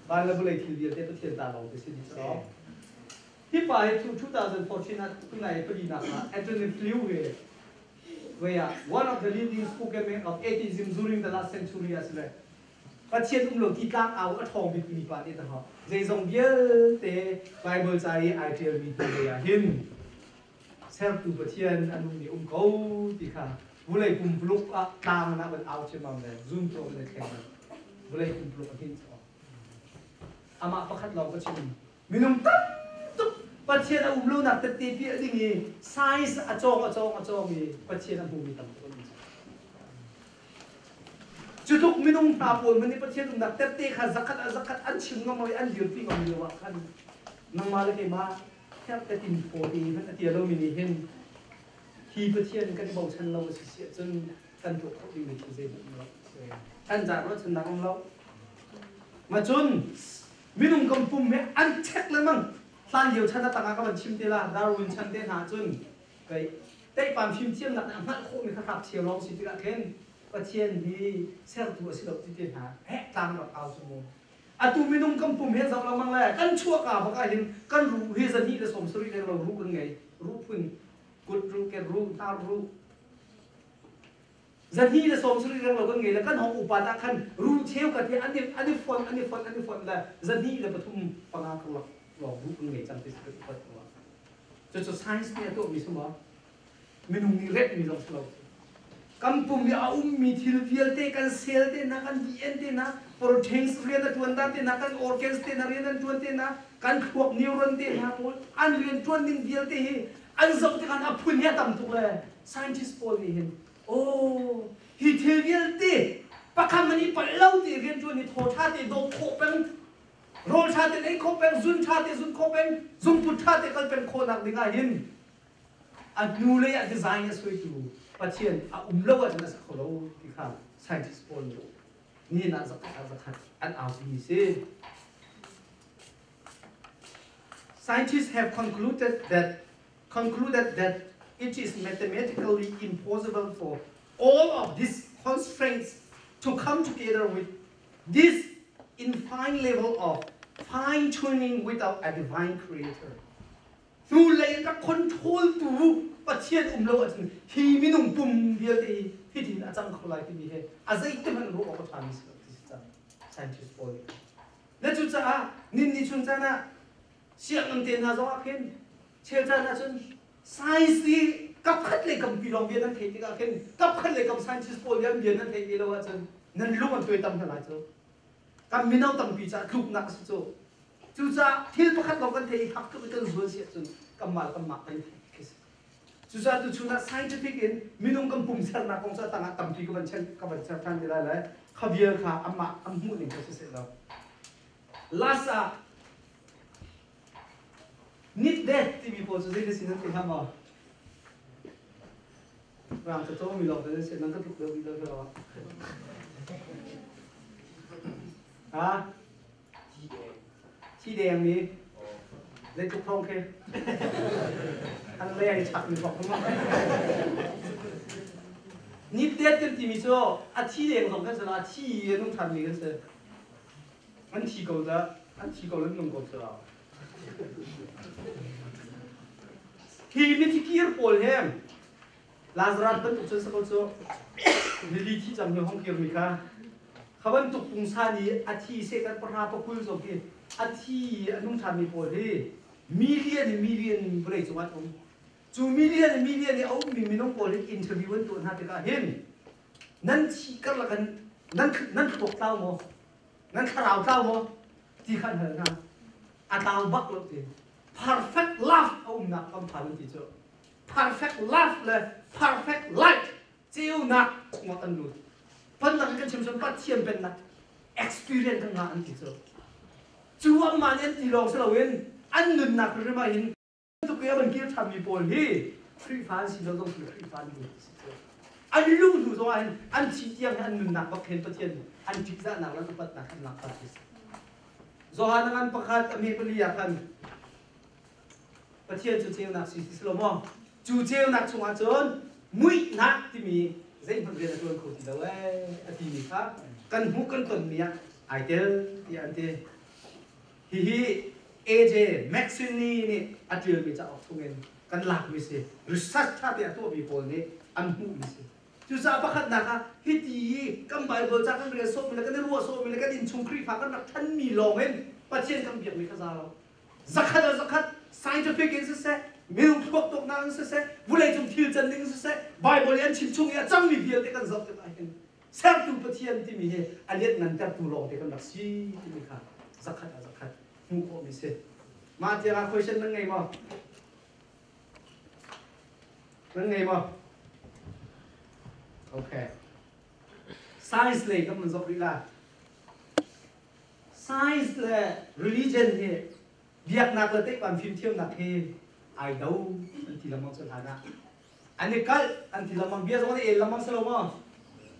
van le vawlei thil vialte Pathian ta lawng te si dih cu hi pa hi 2014 ah tunai palinak ah Anthony Flew he where one of the leading spokesmen of atheism during the last century as le Pathian um lo ti tlang au a ṭhawng bikmi pa nih tahaw zeizong vialte Bible ca i ai ṭialmi hnu lei ah hin sertu Pathian an um i um ko ti kha vulei pumpuluk ah tlang na van au ciammam le zum to van i thleng vulei pumpuluk a hin chaw amah pakhat lawng ka chim minung tam tuk Pathian a um lonak tette piah ding i science a cawng a cawng a cawng i Pathian a hmumi tam tuk an um. Cutluk minung hna pawl hmanh nih Pathian umnak tette kha zakhat ah zakhat an chim ngam lo i an dirpi ngam lio ah khan nangmah le keimah herh tin phaw te hmanh a tia lomi nih hin hi Pathian kan i bochan lo a si si ahcun kan tuah khawh dingmi thil zeihmanh um lo. Kan ca ruahchannak um lo. Ma cun minung kan pum hi an check lengmang. Hlan lio chan a tangah ka van chim te la Darwin chan te hna cun kei Teipam fimthiamnak nih a hngalh khawhmi kha ngakchia lawng si tikah khin Pathian hi sertu a si lo ti te hna heh tlang rak au cu mu. Atu minung kan pum he zoh lengmang le kan chuahka bak ah hin kan ruh hi 270 leng lo ruh kan ngei. Ruh phun kut ruh, ke ruh, hnar ruh. 270 leng lo kan ngei le kan hong upat ah khan ruh cheukhat hi an i an i fonh an i fonh an i fonh le 203 panga karlak lawng ruh kan ngei cang ti si kan upat ko. Cucu science nih a tuahmi si maw? Minung nih remhmi zong si lo. Kan pum i a ummi thil vialte kan cell te hna, kan DNA te hna, proteins rian a ṭuan dan te hna, kan organs te hna rian an ṭuan te hna, kan thluak neuron te hna pawl an rian ṭuan ning vialte hi an zoh tikah a phun hi a tam tuk le scientist pawl nih hin oh hi thil vialte pakhat man i palh lo te rian ṭuan hi thaw ṭha te dawp khawh peng rawl ṭha te ei khawh peng zun ṭha te zun khawh peng zungput ṭha te kal peng khawhnak ding ah hin a hnulei ah design a suaitu Pathian a um lo ahcun a si kho lo ti kha scientist pawl nih nihin ah zakhat ah zakhat an aupi si. Scientists have concluded that it is mathematically impossible for all of these constraints to come together with this infinite level of fine tuning without a divine creator. Hnulei in rak control tu Pathian um lo ahcun hi minung pum vialte hi hitin a cang kho lai timi he a zeiti hmanh ruah awk a ṭhami si lo ti si cang. Scientist pawl nih. Na cucaah nin ni chun caan ah sianginn te hna zong ah khin chel caan ah cun science i kapkhat le kampi lawng bia nan theih tikah khin kapkhat le kam scientist pawl nih an bia nan theih ti lo ahcun nan lung an tuaitam hna lai cu. Kan mino tampi caah tluknak a si cu. Cucaah thil pakhat lawng kan theih i fak tuk in kan zuan si ahcun kanmah le kanmah kan i theih khi si. Cucaah tuchun ah scientific in minung kan pum sernak kong cu a tangah tampi ka van chen ka van ser ṭhan te lai le kha vial kha amah an hmuh ning kha siseh law. Last ah nit death timi pawl cu zei na si nan thei hlah maw? Rang ca cawmi lawng te nan si nan ka tluk deuh rih lo lo. Ha? Thi deng mi zeitluk thawng khi an lei ai chak mi bak ma nit det kan timi cu a thi deng zong kan si lo a thi i a nung ṭhan mi kan si an thi ko dah an thi ko lan nung ko si lo hi mithi kir pawl he Lazarus bantuk cun si ko cu nili thi cang hnu hong kir mi kha kha bantuk pungsan i a thi sehkan pahra pakul zong khi a thi i a nung ṭhanmi pawl hi million in million vawlei cung ah an um. Cu million in million i a ummi minung pawl hi interview an tuah hna tikah hin nan thi karlak in nan nan thluak tlau maw nan thlarau tlau maw ti kha an hal hna. A tlau bak lo ti. Perfect love a umnak kam phan an ti cu. Perfect love le perfect light ceunak chungah kan lut. Phundang in kan chim cun Pathian pennak experience kan ngah an ti cu. Cu amah nih an ti lawng si loin an nunnak hrim ah hin tuk i a van kir ṭhanmi pawl hi Khrihfa an si lo zong khi Khrihfa an lu si cu. An lu hnu zong ah hin an thi tiang hin an nunnak bak khin Pathian an ṭihzahnak le an upatnak an langhter ti si. Johan a ngan pakhat a me pali ah khan Pathian cu ceunak si ti si lo maw? Cu ceunak chungah cun muihnak timi zeihmanh rian a ṭuan kho ti lo ee a timi kha kan hmuh kan tonmi ah ai tel tiah an ti. Hihi AJ McSweeney nih a ṭialmi cauk chungin kan lakmi si. Research ṭha te a tuahmi pawl nih an hmuhmi si. Cucaah pakhatnak ah hiti i kan Baibal ca kan rel sawhmi le kan i ruah sawhmi le kan innchung Khrihfa kan rak ṭhanmi lawngin Pathian kan biakmi kha za lo. Zakhat ah zakhat scientific in siseh, minung thluak tuaknak in siseh, vawleicung thil can ding in siseh, Baibal i an chim chung i a cangmi vialte kan zoh tikah hin sertu Pathian timi hi a lianhngantertu lawngte kan rak si timi kha zakhat ah zakhat hmuh khawhmi si. Mah tiangah question nan ngei maw? Nan ngei maw? Okay. Science lei kan van zoh rih lai. Science le religion hi biaknak le teikpan fimthiamnak hi ai do an ti lengmang cu hlan ah. An i kalh an ti lengmang bia zong an i el lengmang si lo maw?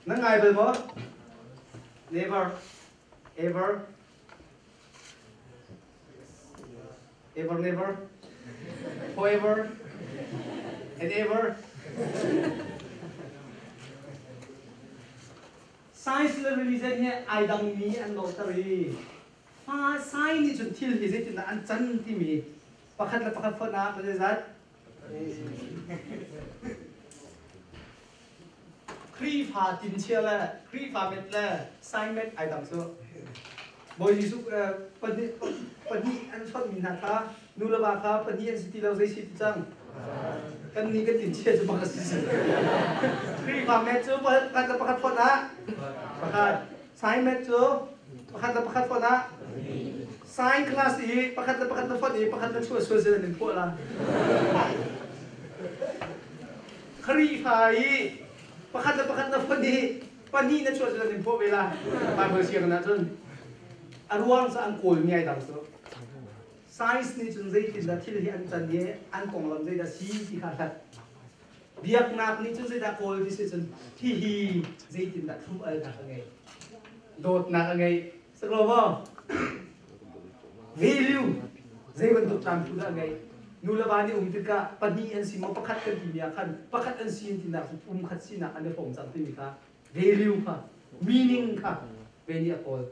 Nan ngai bal maw? Never. Ever. Ever never. Forever. And ever. Science le religion hi ai dangmi an lawhter i fa science nih cun thil hi zeitindah an can timi pakhat le pakhat fonh ah zeizat Khrihfa tinchia le Khrihfa met le sign met ai dang cu. Bawi Jesuh pahnih pahnih an fonhmi hna kha nu le va kha pahnih an si ti lo zei si ti cang. Kan nih kan tinchia cu bak a si. Khrihfa met cu pakhat le pakhat fonh ah pakhat. Sign met cu pakhat le pakhat fonh ah sign class i pakhat le pakhat na fonh i pakhat na chuah sual sin an in phuah la. Khrihfa i pakhat le pakhat na fonh i pahnih na chuah cun an in phuah ve la. Bible sianginn ahcun a ruang cu an kawlmi ai dang cu. Science nih cun zeitindah thil hi an can i an konglam zeidah si ti kha hlat. Biaknak nih cun zeidah kawl ti si cun hihi zeitindah thlum alnak a ngei. Dawtnak a ngei. Saklo maw? Value zei bantuk tlam phu dah a ngeih? Nu le va nih um tikah pahnih an si maw pakhat kan timi ah khan pakhat an si tinak cu pumkhat sinak an i hrawm cang timi kha value kha meaning kha ve nih a kawl.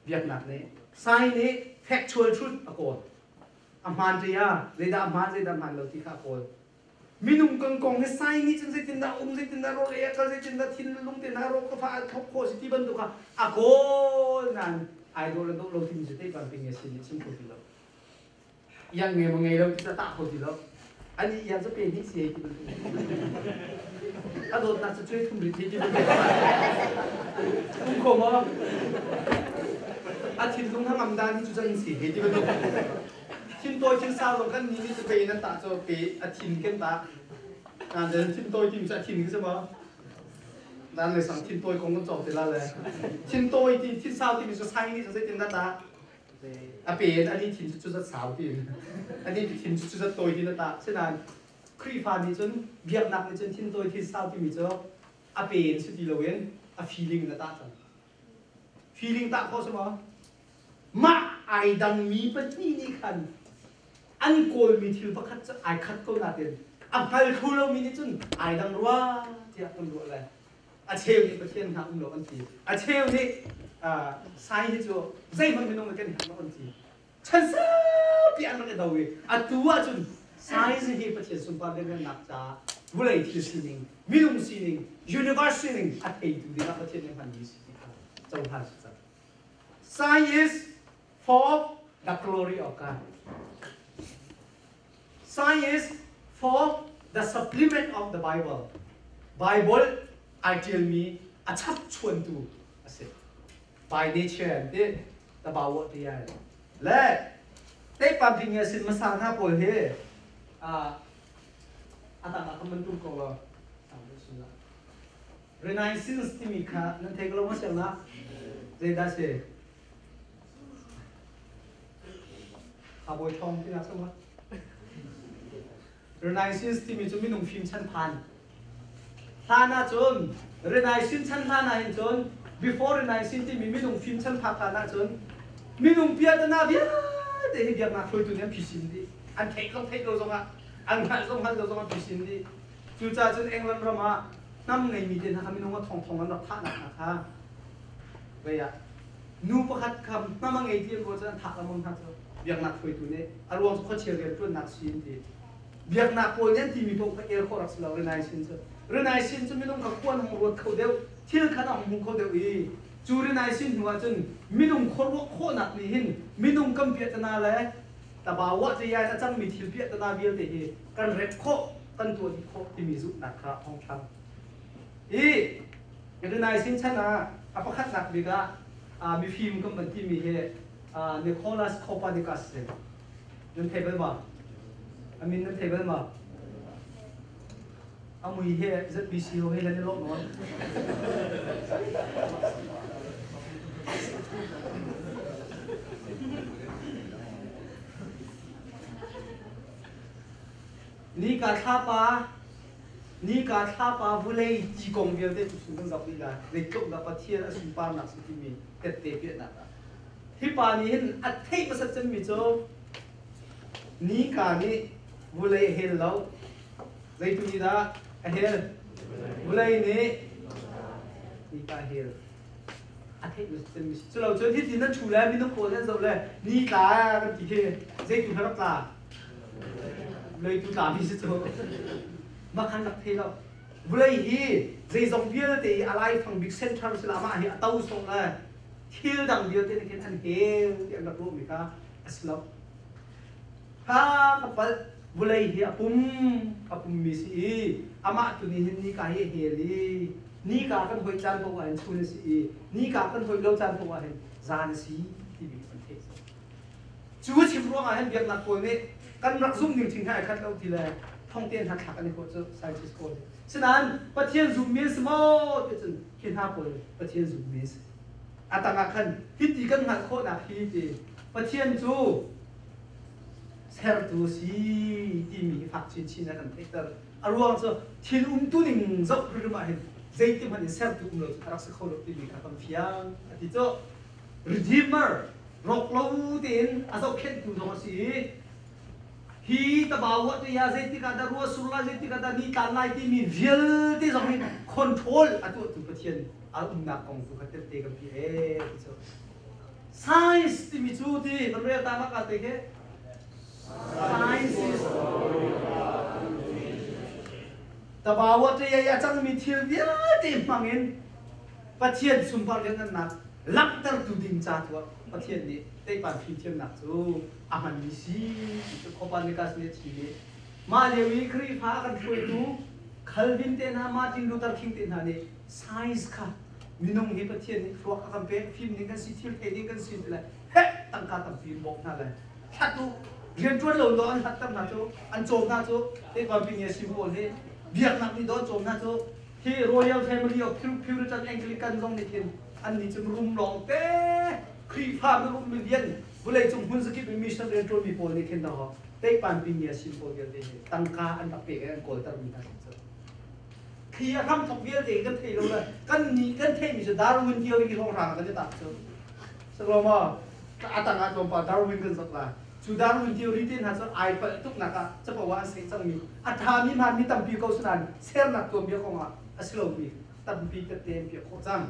Biaknak nih sign nih factual truth a kawl. A hmaan ṭi ah zeidah a hmaan zeidah a hmaan lo ti kha a kawl. Minung kan kong hi sai nih cun zeitindah um, zeitindah rawl ei a kal, zeitindah thin le lung te hna rawk ka fa a thawk khawh si ti bantuk kha a kawl nain ai dawh le dawh lo timi cu tei pang ping sin nih chim kho ti lo. Iang nge maw ngei lo ti ta kho ti lo. Ani iang cu pe hnih si hei ti bantuk. A dawtnak cu cuai thum rit hei ti bantuk. Um kho maw? A thinlung hangam dan hi cu cang si hei ti bantuk. Thin tawi thin sau zong kan nih nih cu pe in an tah cu pe a thin kan tah. Nan den thin tawi tim cu a thin khi si maw? Nan le sang thin tawi kong kan cawk te la le. Thin tawi ti thin sau timi cu sai nih zeitin dah tah? A pe in ani thin cu cu zat sau ti ani thin cu cu zat tawi ti na tah. Sinain Khrihfa nih cun biaknak nih cun thin tawi thin sau timi cu a pe in si ti loin a feeling in a tah cang. Feeling tah khawh si maw? Mah ai dangmi pahnih nih khan an kawlmi thil pakhat cu ai khat ko nain a hngal thlu lomi nih cun ai dang rua tiah kan ruah lai. A cheu nih Pathian hna um lo an ti. A cheu nih sai hi cu zeihmanh minung nih kan herh lo an ti. Chan saupi an rak i do i atu ahcun science hi Pathian sunpar lianngannak caah vawlei thil sining, minung sining, universe sining a theitu dingah Pathian nih hmanmi si ti kha cohlan si cang. Science is for the glory of God. Science is for the supplement of the Bible. Bible ai ṭialmi a chapchuantu a si. By nature an ti, tabawa ti ai. Le te pam ping sin masa hna pawl hi a tang ah kan man tum ko lo. Renaissance timi kha nan thei ko lo maw siang na? Zeidah si? Khabawi thawng ti nak sama. Renaissance timi cu minung fim chan phan. Hlan ah cun Renaissance chan hlan ah hin cun before Renaissance timi minung fim chan phak hlan ah cun minung piatana vialte hi biaknak hruaitu nih an phisin dih. An theih zong theih lo zongah an hngalh zong hngalh lo zong an phisin dih. Cucaah cun England ram ah hnam ngeimi te hna kha minung a thongthong an rak thahnak hna kha vei ah nu pakhat kha hnam a ngei ti an ruah cun an thah lengmang hna cu biaknak hruaitu nih a ruang cu khuachia rianṭuannak si an ti. Biaknak pawl nih an timi paoh kha el khawh rak si lo Renaissance cu. Renaissance cu minung kha khua an hung ruat kho deuh, thil kha an hung hmu kho deuh i cu Renaissance hnu ah cun minung khuaruah khawhnak nih hin minung kan piahtana le tabawa cayai a cangmi thil piahtana vialte hi kan rep khawh kan tuah dih khawh timi zumhnak kha a hung ṭhang. Hi Renaissance chan ah a pakhatnak bik ah mifim kan van timi hi Nicholas Copernicus si. Nan thei bal ma? A min nan thei bal ma? A mui he ZBC ho he lan i lawh nawn. Nika thlapa nika thlapa vulei ti kong vialte cu sun kan zoh dih lai. Zeitluk dah Pathian a sunparnak si timi tette piahnak ah. Hi pa nih hin a theih hmasat cemmi cu nika nih vulei a hel lo. Zeitu nih dah a hel? Vulei nih nika a hel. A theih hmasat cemmi si. Culo cun hitin nan ṭhu le minung pawl nan zoh le ni tla kan ti khi zeitu hla rak tla? Leitu tlami si cu makhan rak thei lo. Vulei hi zeizong vialte i a laifang bik center sila amah hi a to sawh le thil dang vialte nih khin an hel ti an rak ruahmi kha a si lo. Kha ka palh vulei hi a pum a pummi si i amah tu nih hin nika hi a hel i nika kan hoih caan paoh ah hin chun a si i nika kan hoih lo caan paoh ah hin zan a si timi kan theih. Cu chim ruangah hin biaknak pawl nih kan rak zumh ning thing he ai khat lo ti le thongte hna thlak an i khawh cu scientist pawl nih. Sinain Pathian zummi an si maw ti cun hi hna pawl Pathian zummi an si. A tangah khan hiti kan hngalh khawhnak hi ti Pathian cu sertu si timi hi fak chinchin a kan theihter. A ruang cu thil umtu ning zoh hrimhrim ah hin zeiti hmanh in sertu um lo cu a rak si kho lo timi kha kan fiang a ti cu. Redeemer rawk lo tein a zohkhenhtu zong a si i hi tabawa tu ya zeitik ah dah rua sur lai zeitik ah dah ni tlan lai timi vialte zong hi control a tuahtu Pathian a umnak kong tu kha tette kan pi e ti cu science timi cu ti kan rel ta mak te ke science is. Tabawa te a cangmi thil vialte hmangin Pathian sunpar lianngannak langhtertu ding ca tu ah Pathian nih teihpan fimthiamnak cu a hmanmi si ti cu Copernicus nih a chim i mah lio i Khrihfa a kan hruaitu Calvin te hna Martin Luther King te hna nih science kha minung hi Pathian nih thluak a kan pek fim ding kan si thil thei ding kan si ti le heh tangka tampi in bawmh hna le hlat u rianṭuan lo do an hlatter hna cu an cawm hna cu teihpan ping si pawl hi biaknak nih do an cawm hna cu hi Royal Family of Puritan Anglican zong nih khin an nih cu rum lawng te Khrihfa mirum milian vawleicung hmun zakip in mission rianṭuanmi pawl nih khin daw teihpan ping sim pawl vialte hi tangka an rak pek i an kawlter mi hna cu khi a hramthok vialte kan thei lo le kan nih kan theihmi cu Darwin theory hrawng hrang kan i tak cu Saklawma a tang ah tlawmpal Darwin kan zok la cu Darwin theory te hna cu ai palh tuk nak ah capo ah an sei cangmi a ṭhami hmanmi tampi ko sinain sernak tuanbia kong ah a si lomi tampi tette an piah khawh cang.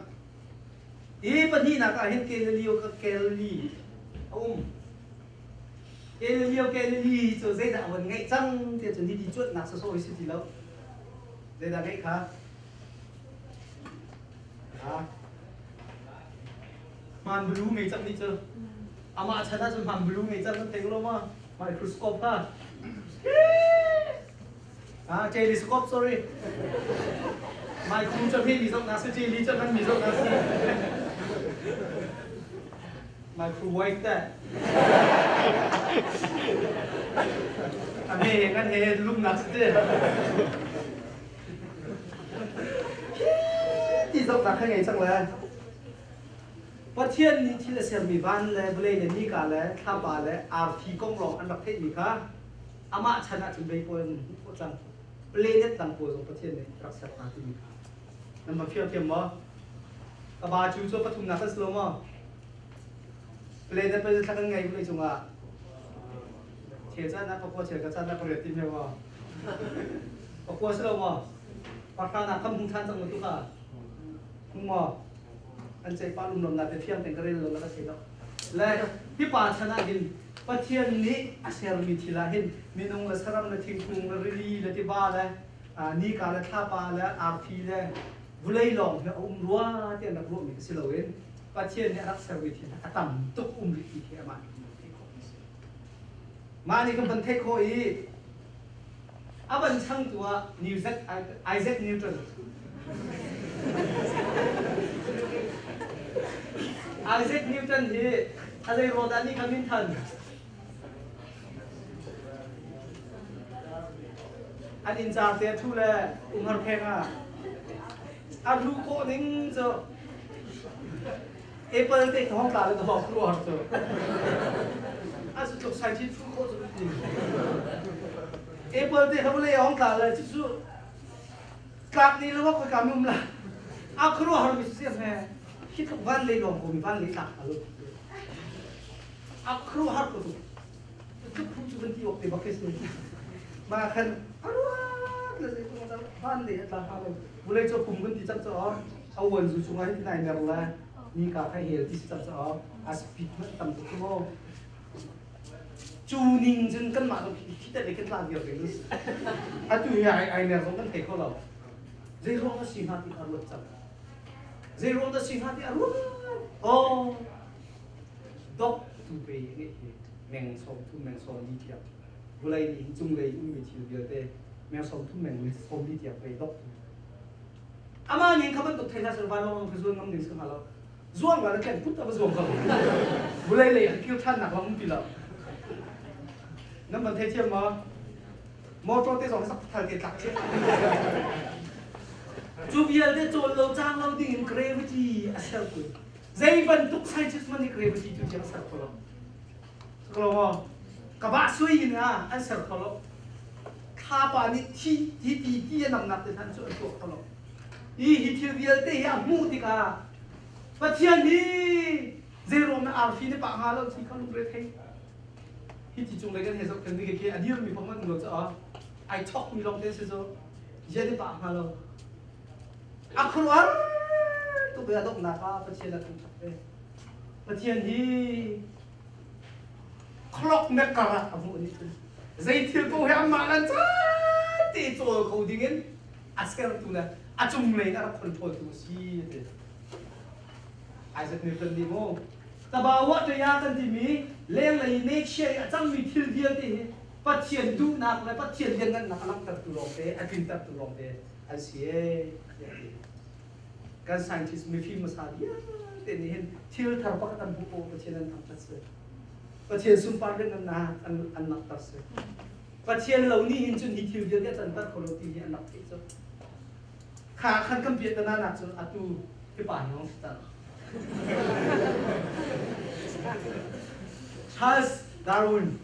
Hi pahnihnak ah hin Galileo ka Galilei a um. Galileo Galilei cu zeidah a von ngeih cang ti cu niti cuanhnak sawsawh hi si ti lo. Zeidah ngeih kha? Ha? Hmaan bulu ngei cang nih cu. Amah chan ah cun hmaan bulu ngei cang kan thei ko lo ma? Microscope kha. Ah, telescope, sorry. Micro cu mi mi zong na si, tele cu kan mi zong na si. Microwave te. A me he kan he lum nak si te. Ti zong na kha ngei cang le. Pathian nih thil a sermi van le vawlei le nika le thlapa le arfi kong lawng an rak theihmi kha amah chan ahcun vei pawl an hmuh khawh cang. Planet dang pawl zong Pathian nih rak ser hna timi kha. Nan va fiang thiam maw? Ka ba cu cu pathumnak kan si lo maw? Planet pa thla kan ngei vawlei cungah. Chel caan ah pakua chel ka caan ah pariat ti hme maw? Pakua si lo maw? Pahra nak kam hung than cang ma tu kha? Hung maw? An ceih pah lumlomnak te fiang ten ka rel lo la ka thei lo. Le hi pa chan ah hin Pathian nih a sermi thil ah hin minung le saram le thingkung le rili le tiva le nika le thlapa le arfi le vulei lawng hi a um rua ti an rak ruahmi si loin Pathian nih a rak sermi thil a tam tuk um rih ti khi amah nih kan theih khawh mi si. Mah nih kan van theih khawh i a van changtu ah Isaac Newton Isaac Newton hi a zei ruang dah nih kha min than? An inn car te a ṭhu le umhar pheng ah a hluh khawh ning cu apple te thong tla le dawk ruar cu a cu tluk sai chin fu khawh cu ti apple te kha vawlei hong tla le cu tlak ni lo khoi ka mum la a khru har mi si he hi tluk van lei lawng ko mi van lei tlak lo a khru har ko tu tluk phu cu kan ti ok te bak ke si ma khan aruat le zei tu van lei tla ha lo vulei cho pum kan ti chak cho a uan zu chungah hin nai mer le ni ka kha hel ti si chak cho a speed man tam tuk mo cu ning cun kan mah zong khi te kan tla viar ding atu hi ai ai mer zong kan thei kho lo zei ruang a si hnga ti a ruat cang zei ruang dah si hnga ti a ruat oh dok tu pe nge hi meng som thum meng som li tiang vulei nih cunglei ummi thil vialte meng som thum meng som li tiang pei dok tu Amah nih kha bantuk thei hna seh vanlawng ka zuan ngam ding si hnga lo. Zuang la na tlen put a va zuang ko. Vulei lei an kir ṭhannak lam um ti lo. Nan van thei thiam maw? Motor te zong sak thal te tlak thiam. Cu vialte cawl lo cang lo ding in gravity a ser tu. Zei bantuk scientist man nih gravity tu tiang ser kho lo. Ko maw? Ka ba sui in a an ser kho lo. Thlapa nih thi ti ti ti a namnak te hlan cu an tuah kho lo. Hi hi thil vialte hi a hmuh tikah Pathian hi zeiruang na arfi na pah hnga lo ti kha lungre thei. Hi ti cung lei kan he zoh kan ni khi a dirmi pong man lo caah ai chok mi lawng te si cu zia ni pah hnga lo. A khuruar tuk a donghnak ah Pathian a thangṭhat ve. Pathian hi clock na kar ah a hmuh nih cun zei thil paoh hi amah lan caan te cawl kho dingin A sertu le a cunglei in a rak control tu a si ti. Isaac Newton nih mu tabawa ṭaya kan timi lenglei nature i a cangmi thil vialte hi Pathian duhnak le Pathian lianngannak a langhtertu lawngte a tlintertu lawngte an si ee tiah a ti. Kan scientist mifim hmasa vialte nih hin thil thar pakhat an hmuh paoh Pathian an thangṭhat si. Pathian sunpar lianngannak an langhter si. Pathian lo nih hin cun hi thil vialte a canter kho lo ti hi an rak theih cu. Kha khan kan piahtana nak cun atu hi pa hi hong si cang. Charles Darwin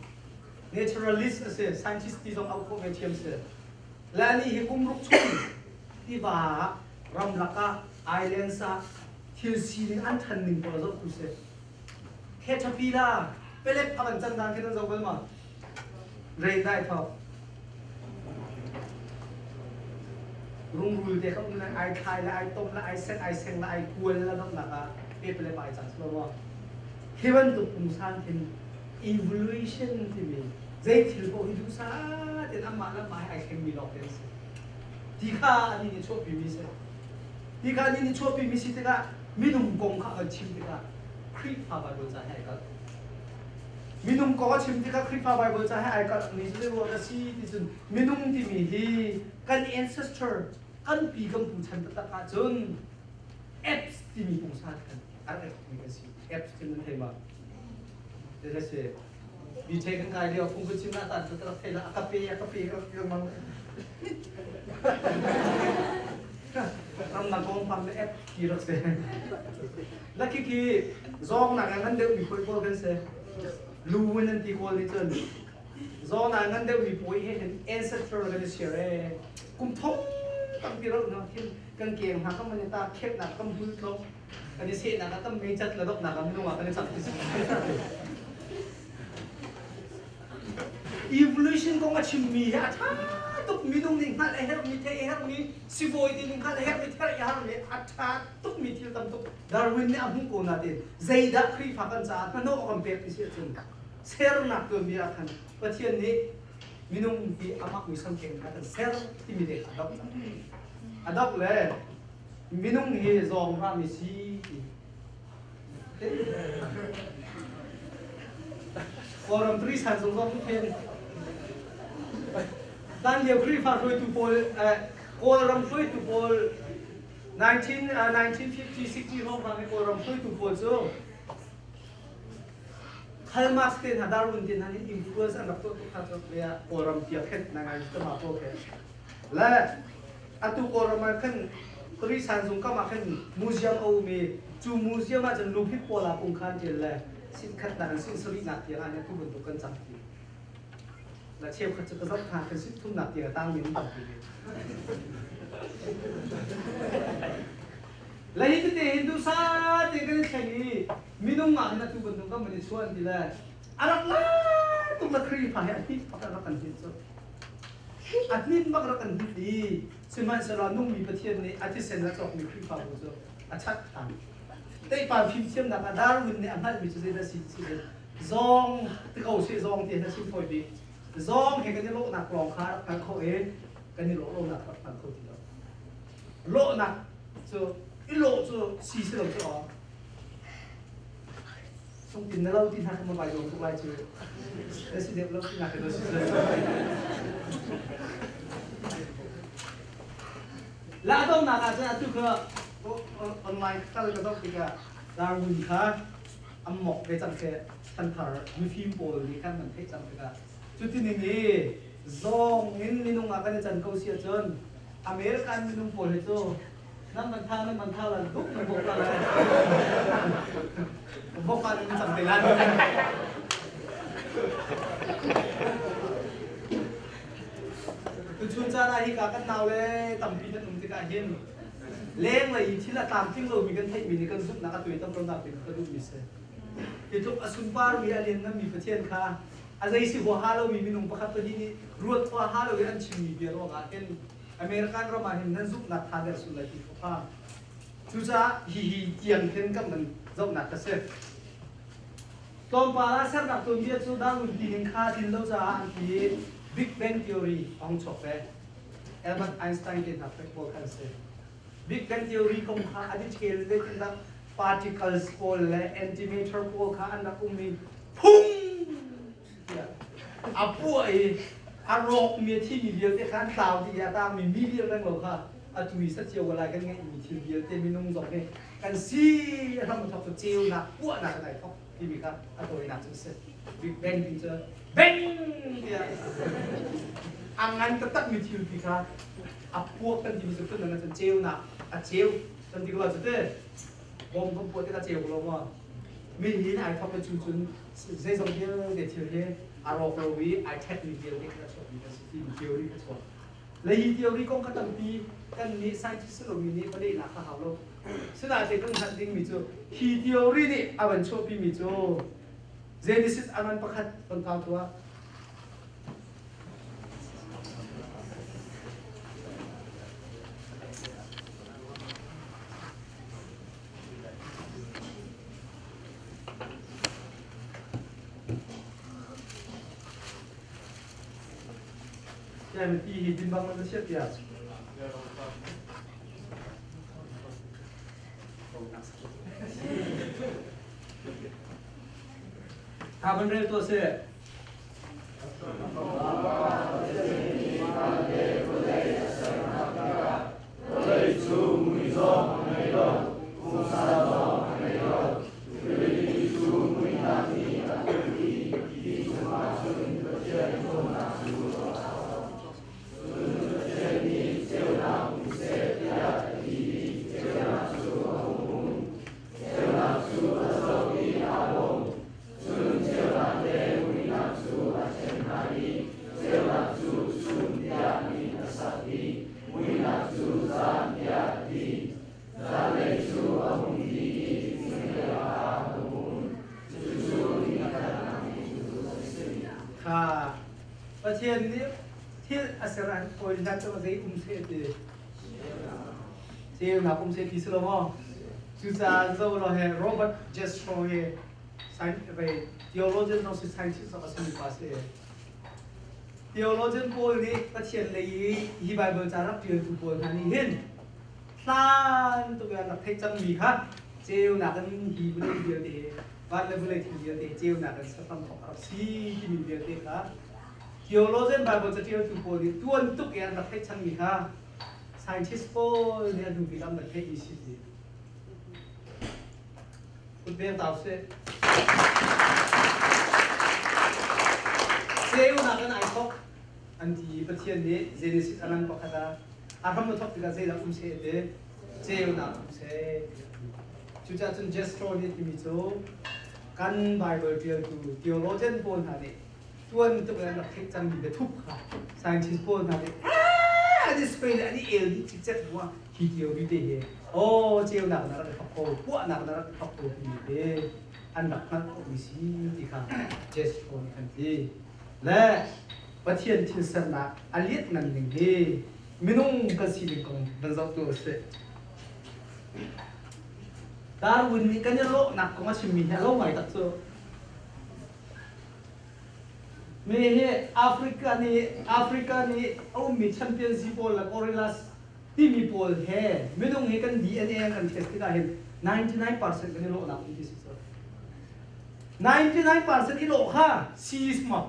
naturalist a si, scientist ti zong auh khawh ve thiam si. Le anih hi kum ruk chung tiva ah ramlak ah islands ah thil sining an ṭhan ning pawl a zohtu si. Caterpillar pelep a van can dan khi nan zoh bal ma? Rain dai thawk. Rungrul te kha um ai thlai le ai tom le ai sek ai seng le ai kual le donghnak ah pe pelep ai cang si lo Hi bantuk pungsan khin evolution timi zei thil paoh hi duhsah tein amah le amah he ai thlengmi lawng te an si. Ti kha ani nih chuahpimi si. Ti kha ani nih chuahpimi si tikah minung kong kha kan chim tikah Khrihfa Bible ca he ai kalh. Minung kong a chim tikah Khrihfa Bible ca he ai kalh mi cu zei ruang a si ti cun minung timi hi kan ancestor kan pi kan pu chan taktak ahcun apes timi pungsan kan rak mi kan si. Apes ti nan thei ma? Te si. Bi thei kan kai lio phung kan chim na tan cu rak thei la a ka pe a ka pe ka mang. Ram dang kong pang le app ti rak si. La khi khi zawng nak ngan deuh mi poi pawl kan si. Lu in an ti kawl nih cun zawng nak ngan deuh mi poi he hin ancestral kan i share e. Kum thong tampi ro na khin kan keng hna kam an ta khek nak kam hul tlok kan i seh nak kam mei chat la dok nak kam minung ah kan i chak ti si. Evolution kong a chimmi hi a ṭha tuk minung nih hngalh a herhmi theih a herhmi sibawi ti nih hngalh a herhmi theih a herhmi a ṭha tukmi thil tam tuk Darwin nih a hmuh ko nain zeidah Khrihfa kan caah hnahnawh a kan pek ti si ahcun sernak tuanbia ah khan Pathian nih minung hi amah muisam keng in a kan ser timi te kha a dok cang. A dok le minung hi zawng rami si ti Kawlram Turisan zung zong then dan lio Khrihfa hruaitu pawl Kawlram hruaitu pawl 19 1950 60 hrawnghrang i Kawlram hruaitu pawl cu Karl Marx te hna Darwin te hna nih influence an rak tuah tuk kha cu Kawlram tiang khen na ngai tama pawl khe Le atu Kawlram ah khan Turisan zung kam ah khan museum a um i cu museum ah cun luphit pawl ah kung khan ṭial le sin khatnak in sin sarihnak tiang ah atu bantuk kan cang ti. La cheukhat cu ka zoh hna kan sin thumnak tiang a tangmi an tampi ve. Le hi tete hin duhsah tein kan i thleng i minung ah hin atu bantuk kan van i chuan ti le a rak la tuk le Khrihfa hi a hit bak a rak kan hit cu. A hnin bak rak kan hit i sihmanhsehlaw nungmi Pathian nih a thisen a cawkmi Khrihfabu cu a chat ṭhan. Teihpar fimthiamnak ah Darwin nih a hngalhmi cu zeidah si ti si zawng ti ko sih zawng ti a chim fawi bik. Zawng he kan i lawhnak lawng kha rak hngalh khawh i kan i lawh lonak rak hngal kho ti lo. Lawhnak cu i lawh cu si si lo cu aw. Sungtin na lo ti hna kha ma vai dawm tuk lai cu. Na si deuh lo ti nak na si La donghnak ah cun atu kha online kal ka zoh tikah Darwin kha an mok ve cang khi chanthar mifim pawl nih khan an theih cang tikah cuti ning i zawng in minung ah kan i can ko si ahcun American minung pawl hi cu nan man tha nan man tha lan duk nan bok la lai bok ah nan cang te lai Tuchun caan ah hika kan nau le tampi nan um tikah hin lenglei i thil a tlamtling lomi kan theihmi nih kan zumhnak a tuaitam lonak ding ka duhmi si. Hi tluk a sunparmi a liannganmi Pathian kha a zei si huaha lomi minung pakhat pahnih nih ruat huaha lo in an chimmi bia ruangah hin American ram ah hin nan zumhnak tha der sul lai ti ka phang. Cucaah hihi tiang khin kan van zohnak ka si. Tlawmpal ah sernak tuanbia cu Darwin tining kha tlin lo caah an ti i Big Bang Theory a hung chuak ve. Albert Einstein te hna pawl khan si. Big Bang theory kong kha a detail zeitindah particles pawl le antimatter pawl kha an rak um i phung tiah a puah i a rawkmi a thimi vialte kha an tlau dih i a tangmi mi vial reng lo kha atu i sacio lai kan ngeihmi thil vialte minung zong hi kan si a hram a thok cu ceunak puahnak in ai thok timi kha a tawinak cu a si. Big Bang ti cu bang tiah a ngan taktakmi thil ti kha a puak kan timi cu phundang cun ceunak a ceu kan ti ko cu te bom kan puah tikah ceu ko lo maw mi hin ai thok cu cun zeizong vialte thil hi a rawk lo i ai ṭhekmi vialte kha a chuakmi kan si timi theory kha chuak le hi theory kong kha tampi kan nih scientist lomi nih va lehnak kha hau lo. Sinain kan hngalh dingmi cu hi theory nih a van chuahpimi cu Genesis aman pakhat kan kau tuah. Tiah ti hi din bang man siat tiah. Tha van rel tuah seh. Vawlei cu mui zong a ngei lo, pumsa zong a ngei lo. Rili cu muihnak nih a kulh i ti cungah cun Pathian ṭhawnnak cu a thawk. Cun Pathian nih ceunak um seh tiah a ti i ceunak cu a hung um. Ceunak cu a zoh i aa lawm. Cun ceunak le muihnak cu a ṭhen hna i ceunak cu chun tiah min a sak i muihnak cu zan tiah a ti. Zanlei cu a hung ti i zinglei ah a hung um. Cucu ni khatnak ni cu a si. Kha Pathian nih thil a ser ah oi hlan cu zei um seh ti ceunak um seh ti si lo maw? Cucaah zo lo he Robert Jastrow hi theologian zong si scientist zong a simi pa si. Theologian pawl nih Pathian lei i hi Bible ca rak ṭialtu pawl hna nih hin hlan tuk in an rak theih cangmi kha ceunak in hi vawlei vialte hi van le vawlei thil vialte hi ceunak in serhram thawk a rak si timi vialte kha theologian Bible caṭialtu pawl nih tuan tuk i an rak theih cangmi kha scientist pawl nih an hnu bik an rak theihmi si ti. Kutbeng tau seh. Ceunak in ai thawk an ti i Pathian nih Genesis a ngan pakhat ah a hram a thawk tikah zeidah um seh ti ceunak um seh. Cucaah cun Jethro nih timi cu kan Bible ṭialtu theologian pawl hna nih tuan tuk in an rak theih cangmi biathup kha scientist pawl hna nih an i spray le an i el dih cikcek hnu ah hi theory te hi aw ceunak na rak i thawk ko puahnak na rak i thawk ko timi te an rak hngalh khawhmi si ti kha Jethro nih kan ti le Pathian thil sernak a lianhngan ning hi minung kan sining kong van zoh tu a si. Darwin nih kan i lawhnak kong a chimmi hi a lo ngai tak cu. Mi hi Africa nih Africa nih a ummi chimpanzee pawl le gorillas timi pawl he minung hi kan DNA kan test tikah hin 99% kan i lawhnak um ti si cu. 99% i lawh kha si maw?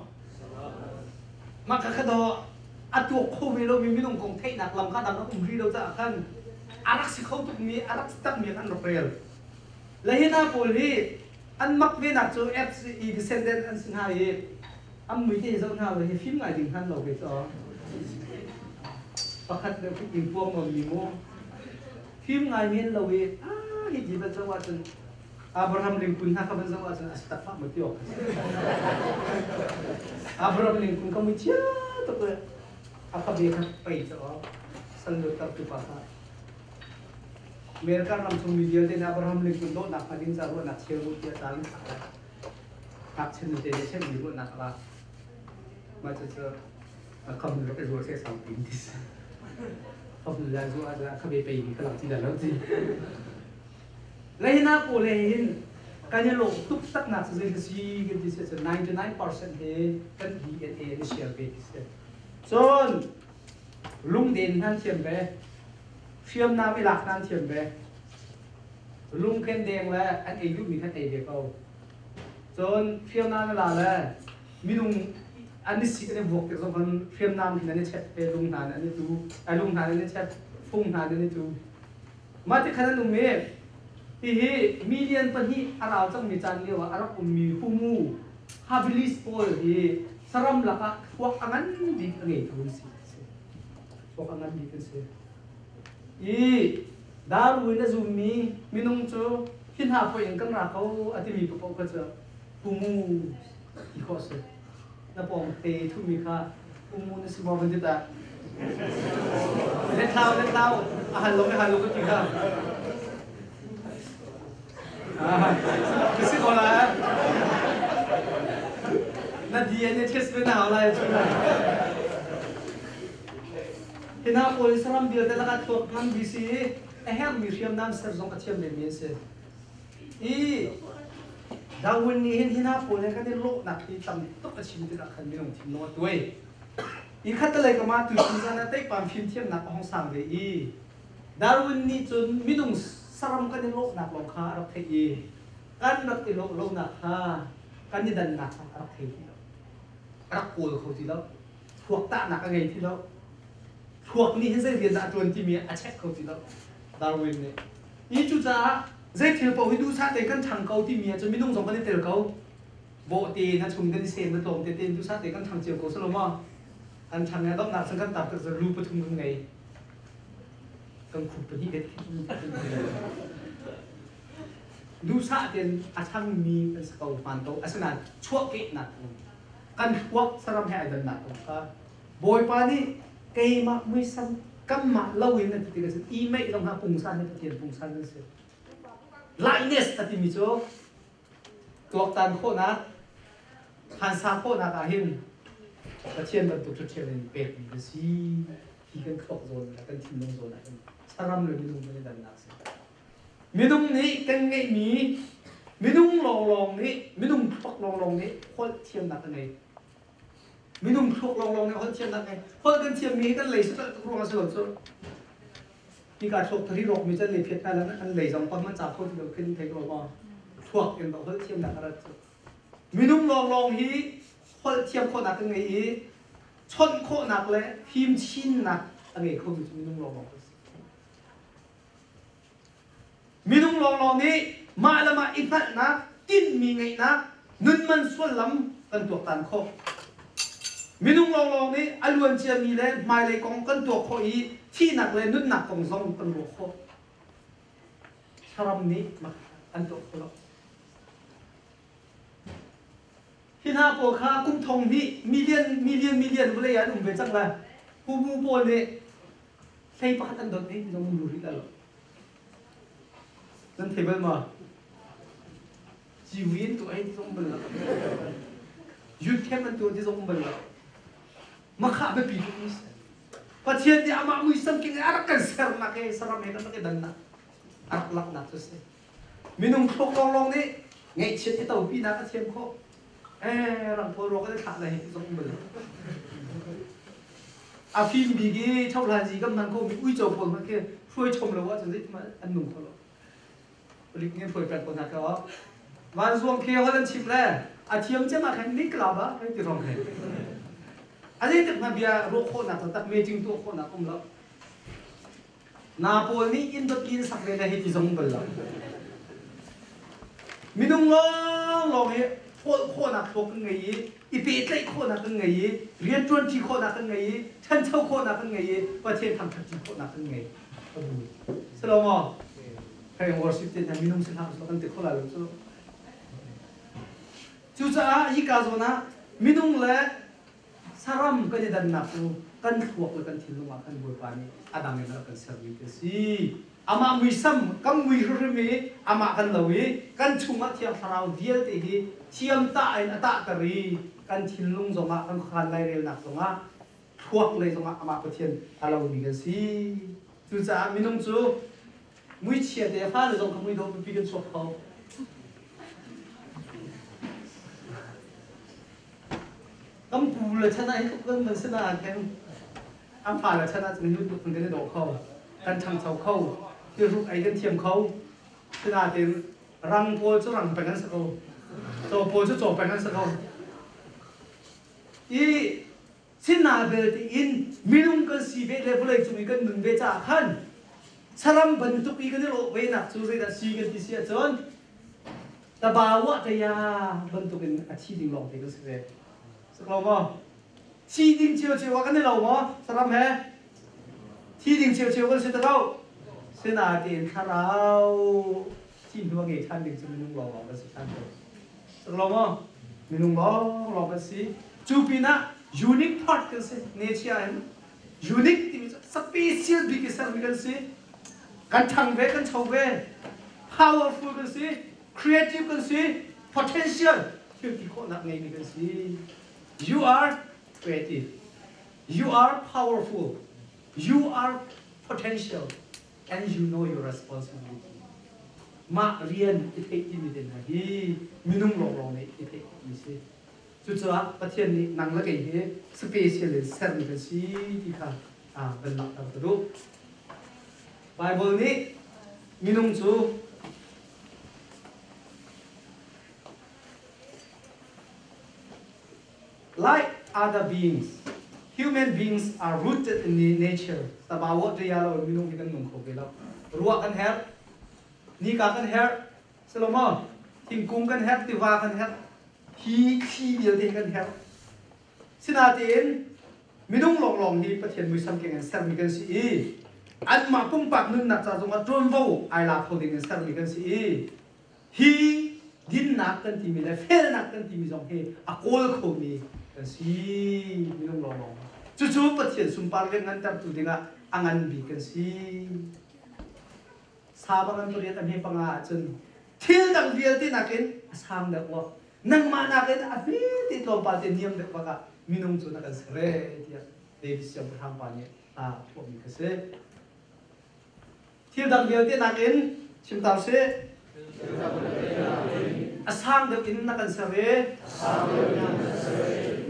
Mah kha kha daw a tuak kho ve lomi minung kong theihnak lam kha dang a um rih lo caah khan a rak si kho tukmi a rak takmi an rak rel. Le hi hna pawl hi an mak venak cu apps i descendant an si hna i an mui te hi zoh hna lo hi fim ngai ding hman lo ve cu. Pakhat le in puang nawnmi mu fim ngai men lo i ah hi ti van zoh ahcun Abraham Lincoln hna kha van zoh ahcun a si takfak maw ti awk a si. Abraham Lincoln ka mui chia tuk le a ka be kha pei cu sal luatter tu pa kha America ram chung mi vialte nih Abraham Lincoln dawtnak hnga ding ca ruahnak cheu u tiah ca in thlah lai. Ngakchia nute nih cheuhmi ruahnak a lak. Mah cucu a kham rak i ruah seh sau pin ti si. Kham lai zu ah kha be pei mi ka lang ti dah lo ti. Leina pawl he hin kan i lawm tuk taknak cu zei si kan ti si 99% he kan DNA an i share ve ti si. Cun Lungden nan thiam ve. Hriamnam i lak nan thiam ve. Lungkhen deng le an ei duhmi khan ei ve ko. Cun hriamnam i la le minung an i sik an i vuak tik zong khan hriamnam in an i chep ve lung hna in an i tu lung hna in an i chep fung hna in an i tu. Mah ti khan an um i hihi million pahnih a rau cangmi caan lio ah a rak ummi Homo habilis pawl hi saram lakah thluak a ngan bik a ngeitu an si. Thluak a ngan bik an si. I Darwin a zummi minung cu hi hna poi in kan ra ko a timi paoh kha cu Homo ti khawh a si. Na pawng te thumi kha umu na si maw van ti ta. Let hlau, let hlau. A hal lo, a hal lo ka ti kha. Ka si ko la. Na DNA test ve na hau lai chu. Hina pawl saram vialte lakah thluak ngan bi si a herhmi hriamnam ser zong a thiam lemmi an si. I Darwin nih hin hi hna pawl he kan i lawhnak hi tam tuk a chim tikah khan minung thinlung a tuai. I khattelei kam ah tuchun zan ah teikpam fimthiamnak a hung sang ve i Darwin nih cun minung saram kan i lawhnak lawng kha a rak theih i kan rak i lawh lonak kha kan i dannak kha a rak thei ti lo. A rak kawl kho ti lo. Thluak tahnak a ngei ti lo. Thluak nih hin zei rian dah a ṭuan timi a check kho ti lo. Darwin nih. I cucaah zei thil paoh hi duhsah tein kan ṭhang ko timi ahcun minung zong kan i tel ko. Bawhte na chung kan i sem na tlawm tete in duhsah tein kan ṭhang cio ko si lo maw? Kan ṭhang i donghnak cun kan tar tik cu lu pathum kan ngei. Kan khup pahnih kan duhsah tein a ṭhangmi kan si ko hmaan ko. Asinain chuahkehnak kan thluak saram he ai dannak kong kha Bawipa nih keimah muisam kanmah loin an ti tikah cun i meih zong hna pungsan hi Pathian pungsan an si. Lightness a timi cu tuaktan khawhnak, phansa khawhnak ah hin Pathian bantuk ṭhiamṭhiam in pekmi kan si. Hi kan thluak zawn le kan thinlung zawn ah hin saram le minung kan i dannak si. Minung nih kan ngeihmi minung lawnglawng nih minung thluak lawnglawng nih holh thiamnak a ngei. Minung thluak lawnglawng nih holh thiamnak ngei. Holh kan thiammi hi kan lei si tuk ruang a si lo cu. Hika thluak thari rawkmi cu an lei phiat hna lan an lei zong pah man ca kho ti lo khin thei ko maw. Thluak in holh thiamnak a rat cu. Minung lawnglawng hi holh thiam khawhnak kan ngei i chawnh khawhnak le fimchinnak a ngei khomi cu minung lawnglawng kan si. Minung lawnglawng nih mah le mah i hngalhnak, tinhmi ngeihnak, nunman sullam kan tuaktan khawh. Minung lawnglawng nih a luanciami le hmailei kong kan tuak khawh i thihnak le nunnak kong zong kan ruah khawh. Thlarau nih an tuah kho lo. Hi hna pawl kha kum thong hnih million million million vawlei ah an um ve cang lai. Hubu pawl nih hlei pakhat an dot i zong lu rih lo. Nan thei bal ma? Ciwi an tuah ti zong bal lo. Youth camp an tuah ti zong bal lo. Makha biapi tuk mi si. Pathian nih amah muisam king a rak kan sernak he saram he kan rak i dannak a rak laknak cu si. Minung thluak lawnglawng nih ngaihchiat i topinak a thiam khawh. Eh, rang pawl ruak an i thlah lai ti zong bal. A fim bik i thohlan zi kan hman khomi uico pawl hmanh khi hruai chom lo ahcun zeiti an nung kho lo. Palik nih hruai pek ko hna kha. Vanzuang khi hol an chim le a thiam cem ah khan nik la ba hei ti rong he. A zeitik hna bia ruah khawhnak taktak meeting tuah khawhnak um lo. Na pawl nih inn dot in sak ve le hei ti zong bal lo. Minung lawnglawng hi holh khawhnak thluak kan ngei i i pehtlaih khawhnak kan ngei i rianṭuanṭi khawhnak kan ngei i ṭhancho khawhnak kan ngei i Pathian thangṭhatṭi khawhnak kan ngei. Ka bu. Si lo maw? Hei worship te hna minung si hlah usih kan ti kho lai lo cu. Cucaah hika zawn ah minung le Saram kan i dannak cu kan thluak le kan thinlung ah khan Bawipa nih a dang in a rak kan sermi ti a si. Amah muisam kan mui hrimhrim i amah kan lo i kan chungah Thiang Thlarau vialte hi thiam tah in a tahter i kan thinlung zongah kan khuakhan lairelnak zongah thluak lei zongah amah Pathian a lomi kan si. Cucaah minung cu muichia te fale zong kha muidawh pipi kan chuak kho. Kan pu le chan ah hi tluk kan man si nain khin An fale chan ah cun lut kan i dawh kho, kan ṭhangcho kho, thilhruk ei kan thiam kho. Sinain rang pawl cu rang peng an si ko. Caw pawl cu caw peng an si ko. I Sina belte in minung kan si ve le vawleicung i kan nun ve caah khan saram bantuk i kan i lawh ve nak cu zeidah si kan ti si ahcun tabawa taya bantuk in a thi ding lawng te kan si ve. Si ko maw? Thi ding ciocio ah kan i lo maw saram he? Thi ding ciocio kan si ta ko. Sinain thlarau thi hnu a ngei ṭhan ding cu minung lawnglawng kan si ṭhan ko. Si lo maw? Minung lawnglawng kan si. Cu pinah unique part kan si. Nature in unique timi cu special bik i sermi kan si. Kan ṭhang ve, kan cho ve. Powerful kan si. Creative kan si. Potential thil ti khawhnak ngeimi kan si. You are creative. You are powerful. You are potential and you know your responsibility. Mah rian i theih timi te hna hi minung lawnglawng nih i theih mi si. Cucaah Pathian nih nang le kei hi special in sermi kan si ti kha van langhter ka duh. Bible nih minung cu Like other beings, human beings are rooted in nature. Tabawo te ya lo minung hi kan nung kho ve lo. Ruah kan herh, nika kan herh, salomo thingkung kan herh, tiva kan herh, hi thli vialte kan herh. Sinain minung lawnglawng hi Pathian muisam keng in sermi kan si i anmah pumpak nunnak ca zongah ṭuanvo ai la kho ding in sermi kan si i Hi dinnak kan timi le felnak kan timi zong hi a kawl khomi kan si minung lawnglawng. Cucu Pathian sunpar le ngantertu dingah a ngan bik kan si. Sa bang an pariat a hme panga ahcun thil dang vialte nakin a sang deuh wa nangmah nakin a hme te tlawmpal te niam deuh bak ah minung cu na kan ser e tiah David siangpahrang pa nih a phuahmi kha si. Thil dang vialte nakin chim ta usih. A sang deuh in na kan ser i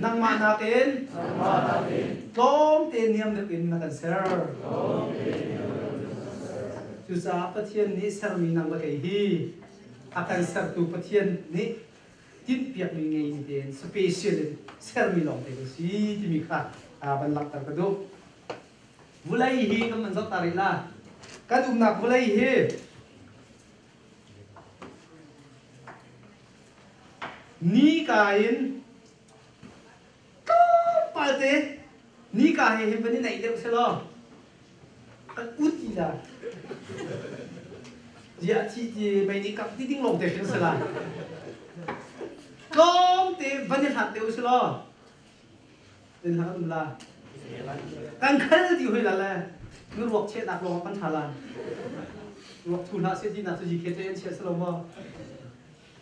nangmah nakin tlawmte niam deuh in na kan ser. Cucaah Pathian nih sermi nang le kei hi a kan sertu Pathian nih tinhpiakmi ngeimi tein special in sermi lawngte kan si timi kha van langhter ka duh. Vulei hi kan van zoh ta rih la. Kan umnak vulei hi nika in tlawmpal te nika he hin van i naih deuh selaw kan ut ti la. Ziah thi ti mei nih kap ti ding lawng te khin sela. Tlawm te van i hlat deuh selaw Tin hna um la. Kan khal ti hoi la le nu ruak chehnak lawng kan tha la. Ruak thu hlah se ti nak cu jikhe te an chia selo maw.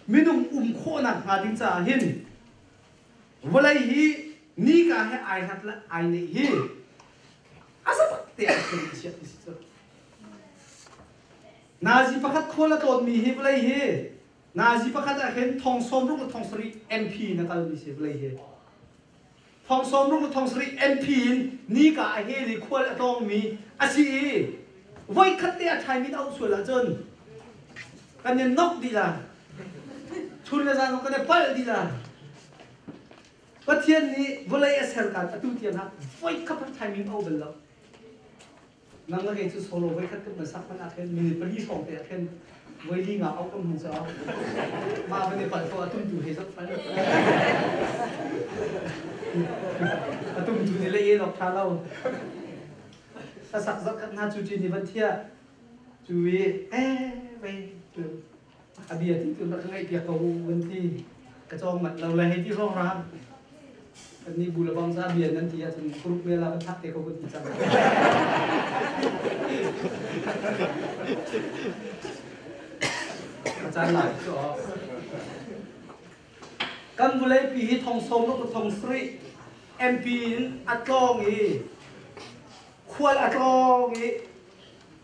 Minung um khawhnak hnga ding caah hin vawlei hi nika he ai hlat le ai neih hi azatak te ah khin chiah ti si cu. Nazi pakhat khual a tawnmi hi vawlei hi Nazi pakhat ah khin thong 60 le thong 70 MP in a kalmi si vawlei hi. Thong 60 le thong 70 MP in nika a hel i khual a tlawngmi a si i voikhat te a ṭhaimi na auh sual ahcun kan i nok dih la. Chun le zan kan i palh dih la. Pathian nih vawlei a ser kan atu tiang ah voikhat a ṭhaimi au bal lo. Nang le kei cu solo voikhat kan sak hmanh ah khin minute pali hrawng te ah khin voi li nga au kan hmun cu mah van i palh ko a tumtu he zok pal a tumtu nih le en awk ṭha lo a sak zok khat hna cu ci ni van thiah cu i eh vei tu a bia ti tu rak ngaih piak ko van ti ka cawng mat lo le hei ti hrawng rang kan nih bu le bang za bia nan ti ahcun kuruk mela kan thak te ko kan ti cang caan lai cu kan vulei pi hi thong som ruk thong sarih MP in a tlawng i khual a tlawng i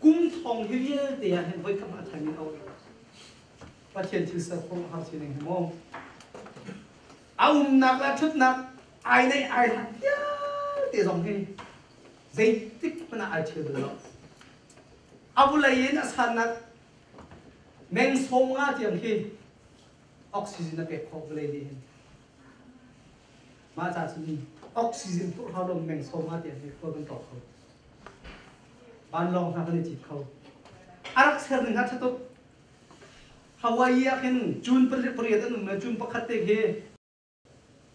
kum thong hi vialte ah hin voi khat a thaimi a um Pathian thil ser phung har sining hi mu a umnak le ṭhutnak ai neih ai hlat vialte zong hi Zeitik hmanh ah ai ṭhial bal lo. A vulei in a sannak meng 50 tiang khi oxygen a pek khawh vawlei nih hin. Mah ca cun oxygen phurh hau lo meng 50 tiang hi khua kan tawk kho. Vanlawng hna kan i cit kho. A rak ser ning kha ṭha tuk. Hawaii ah khin June 8 an um le June 1 te khi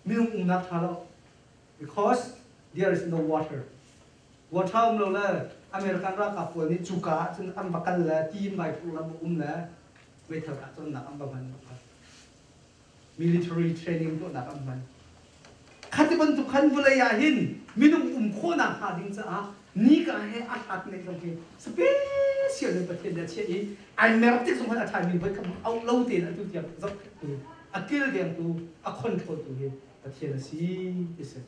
minung umnak ṭha lo. Because there is no water. Water um lo le American ralkap pawl nih cuka ah cun an va kal le ti in vai phur le um le meithal kah cawnnak an va hman. Military training tuahnak an hman. Khati bantuk khan vawlei ah hin minung um khawhnak hnga ding caah nika he a hlat nek zong hi special in Pathian nih a chiah i ai mer tik zong khan a ṭhaimi voi khat auh lo tein atu tiang zohkhenhtu a kilvengtu a control tu hi Pathian a si ti si.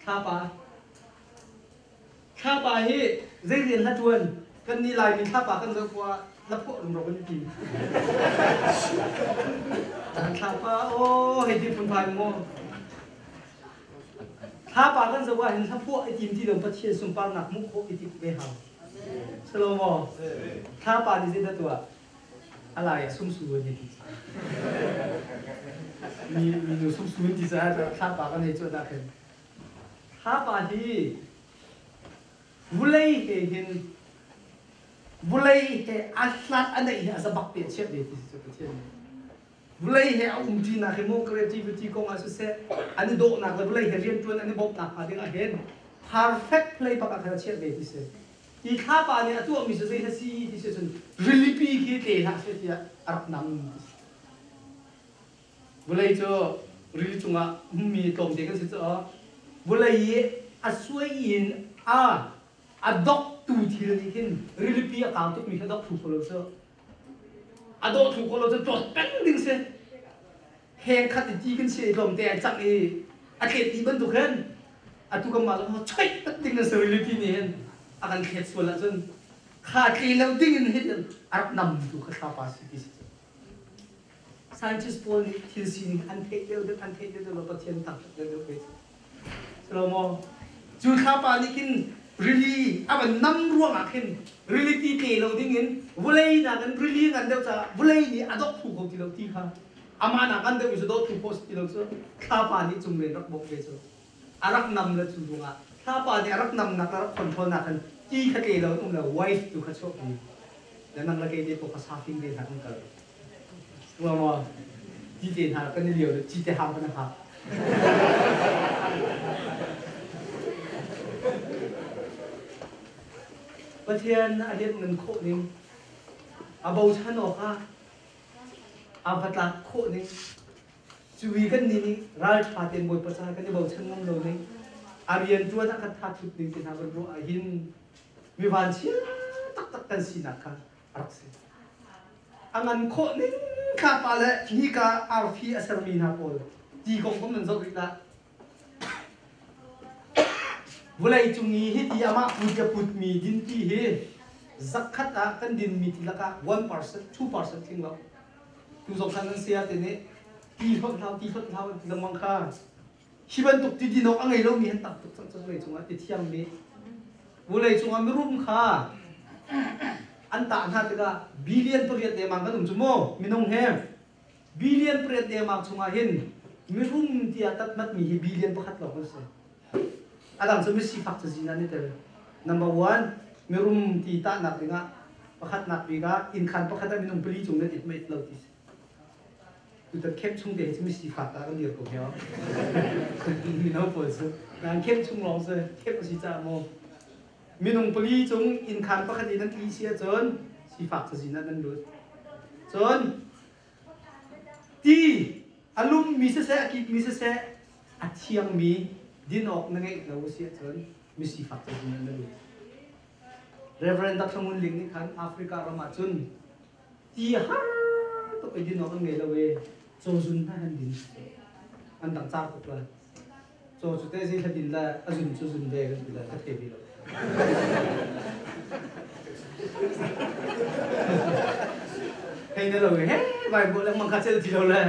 Thlapa Thlapa hi zei rian hla ṭuan kan nih Laimi thlapa kan zoh poah laphuah rumro kan ti. Thlapa aw hei ti phunphai maw. Thlapa kan zoh ah hin hlaphuah i tim ti lo Pathian sunparnak hmuh khawh i timh ve hau. Salomo thlapa nih zeidah tuah? A lai ah sumsu an ti. Mi minu sumsu an ti caah thlapa kan hei cuanh ah khin Thlapa hi vulei he hin vulei he a hlat a neih hi a zabak te a chiah ve ti cu Pathian nih. Vulei he a umṭinak hi maw creativity kong ah siseh an i dawhnak le vulei he rianṭuan an i bawmhnak hnga ding ah hin perfect play bak ah khan a chiah ve ti si. Hi thlapa nih a tuahmi cu zei a si ti si cun rilipi khi tle hlah seh tiah a rak nam ti si. Vawlei cu rili cungah ummi tlawmte kan si caah vawlei i a suai in a a doktu thil nih khin rilipi a kau tukmi kha dok thlu kho lo cu. A dawh thlu kho lo cu tlawt peng ding si. Heng khat i ti kan si i tlawmte ai cangh i a thlet dih bantuk hin atu kan mah zong choih tak ding an si rilipi nih hin a kan thlet sual ahcun kha tle lo ding in hin a rak namtu kha thlapa si ti si. Scientist pawl nih thil sining an theih deuh deuh an theih deuh deuh lo Pathian thangṭhat deuh deuh ve. Salomo cu thlapa nih khin rili a van nam ruangah khin rili ti tle lo dingin vawlei nakin rili ngan deuh caah vawlei nih a dok thu kho ti lo ti kha amah nak ngan deuh mi cu dawh thu khawh si ti lo cu thlapa nih cunglen rak bawk ve cu a rak nam le cu ruangah thlapa nih a rak namnak a rak control nak khan ti kha tle lo in um lo wife tu kha chuahpi le nang le kei te ko kha surfing te hna kan kal Ruang ti te hna kan i lio le ci te hang kan hak. Pathian a lianh ngan khawh ning, a bochan awkah a va tlak khawh ning, cuwi kan nih nih ralṭha tein Bawipa ca kan i bochan ngam lo ning, a rian ṭuan ah kan tha thut ning te hna van ruah ahhin mi vanchia taktak kan sinak kha a rak si. A ngan khawh ning kha pa le nika arfi a sermi hna pawl ti kong kong nan zoh rih dah. Vulei cung i hiti amah put a putmi dinti hi zakhat ah kan dinmi ti lakah 1%, 2% tling lo. Tu zong khan nan saya te nih ti hlonh hlau, ti hlonh hlau an ti lengmang kha. Hi bantuk ti din awk a ngei lomi han tam tuk cang cu vulei cungah ti thiangmi. Vulei cungah mirum kha an tah hna tikah billion 8 dengmang kan um cu mu minung he billion 8 dengmang chungah hin mirum tiah tatmatmi hi billion 1 lawng kan si. A dang cu misifak cazin ah an i tel. Number one, mirum ti tahnak dingah pakhatnak bik ah innkhan pakhat ah minung pali cung nan it ma it lo ti si. Tutan camp chung te hi cu misifak ah kan dir ko heo. Mino pawl cu nan camp chung lawng si camp a si caah maw minung pali cung innkhan pakhat in an tli si ahcun sifak cazin ah nan lut. Cun ti a lummi siseh a kikmi siseh a thiangmi din awk na ngeih lo a si ahcun misifak cazin ah na lut. Reverend Dr. Ngun Ling nih khan Africa ram ah cun ti har tuk i din awk an ngei lo i cawzun hna han din an dang car tuk la caw cu te zei hla din la a zun cu zun ve kan ti la ka thei bi lo hei na lo he vai bo lengmang kha chel ti lo le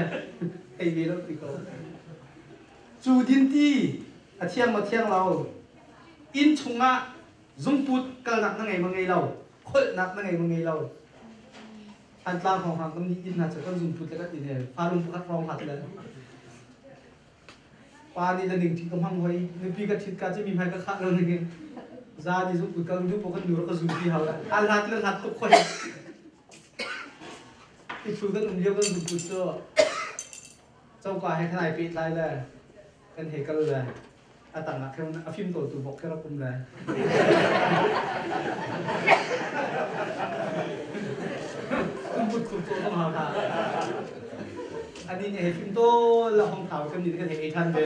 thei ve lo ti ko. Cu dinti a thiang maw thiang lo? Inn chungah zungput kalnak na ngei maw ngei lo? Kholhnak na ngei maw ngei lo? Thantlang hrawnghrang kan nih inn hna cu kan zungput le kan inn he falung pakhat hrawng hlat le pa nih le ningṭi ka hmang hoi nupi ka ṭhit ka cu mi hmai ka khah lo ning in za nih zungput ka duh po kan nu rak ka zum ti hau la a hlat le hlat tuk khoi i thu kan um lio kan zungput cu coka he khan ai pehtlai le kan hei kal le a tang ah khin a fim tu bok khi rak um le umput khum to zong hau hna ani nih hei fim to la hong thau kan ni kan hei ei than ve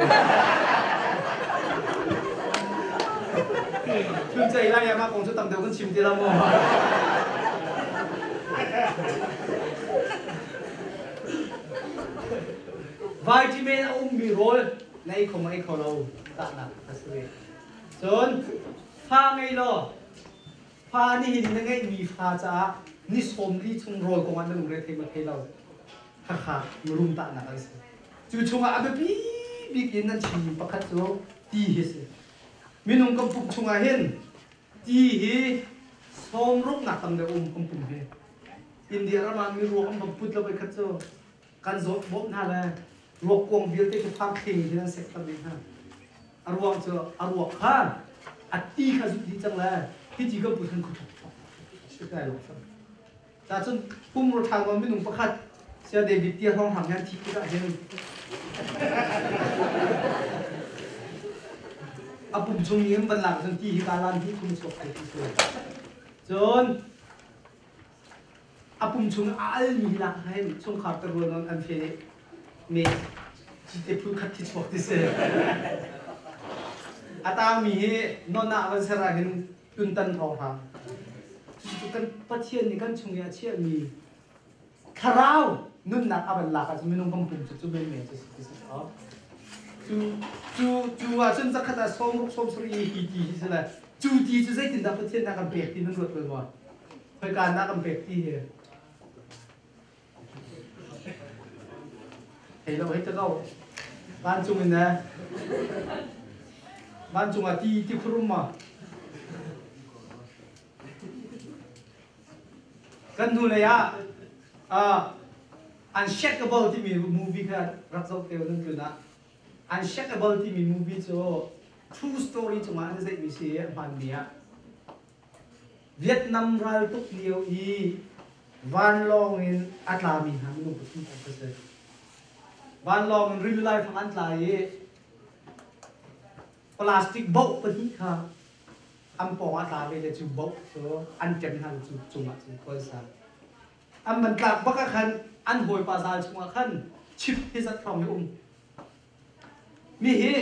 Thun cei lai ya ma kong cu tam deuh kan chim ti lo mu. Vitamin a ummi rawl na ei kho ma ei kho lo tahnak a si ve. Cun fa ngei law fa nihin na ngeihmi fa caah ni 40 chung rawl kong ah na lungre thei ma thei lo khakha mirum tahnak an si. Cu chungah a biapi bik in nan chimmi pakhat cu ti hi si. Minung kan pum chungah hin ti hi 60 nak tam deuh um kan pum hi. India ram ah mi ruak an van put lo voi khat cu kan zawt bawmh hna le ruak kuang vialte khi fang thling hin an sek ter dih hna. A ruang cu a ruak kha a ti kha zut dih cang le hi ti kan put khan khuthuk kai lo cang. Cacun pum ro ṭha nawn minung pakhat Sia David tia hrawng hram hian thi tikah hin a pum chung in van lak cun ti hi ka lan hi khum chuak ai ti cun a pum chung a almi hi lak hin chungkhar te rual non an fe me cite phul khat thi chuak ti si a tangmi hi non ah van ser ah hin tuntan thawng hram cu kan Pathian nih kan chung i a chiahmi thlarau nunnak a van lak ahcun minung kan pum cu cu menmen cu si si cu cu cu ahcun zakhat ah 60 70 hi ti hi si le cu ti cu zeitindah Pathian na kan pek ti nan ruat bal maw? Khoika na kan pek ti hi? Thei lo hei ta ko. Vancung in ne. Vancung ah ti ti khurum ma? Kan hnulei ah Unshakable timi movie kha rak zoh te nan tlun ah Unshakable timi movie cu true story cungah an zeihmi si a hmaanmi ah Vietnam ral tuk lio i vanlawng in a tlami hna minung pathum kong kha si. Vanlawng in rili laifang an tla i plastic boh pahnih kha an pawng ah tla ve le cu boh cu an ṭem hna cu cungah cun khual sang. An van tlak bak ah khan an hawipa zal chungah khan chip hi zat hrawng hi um. Mi hi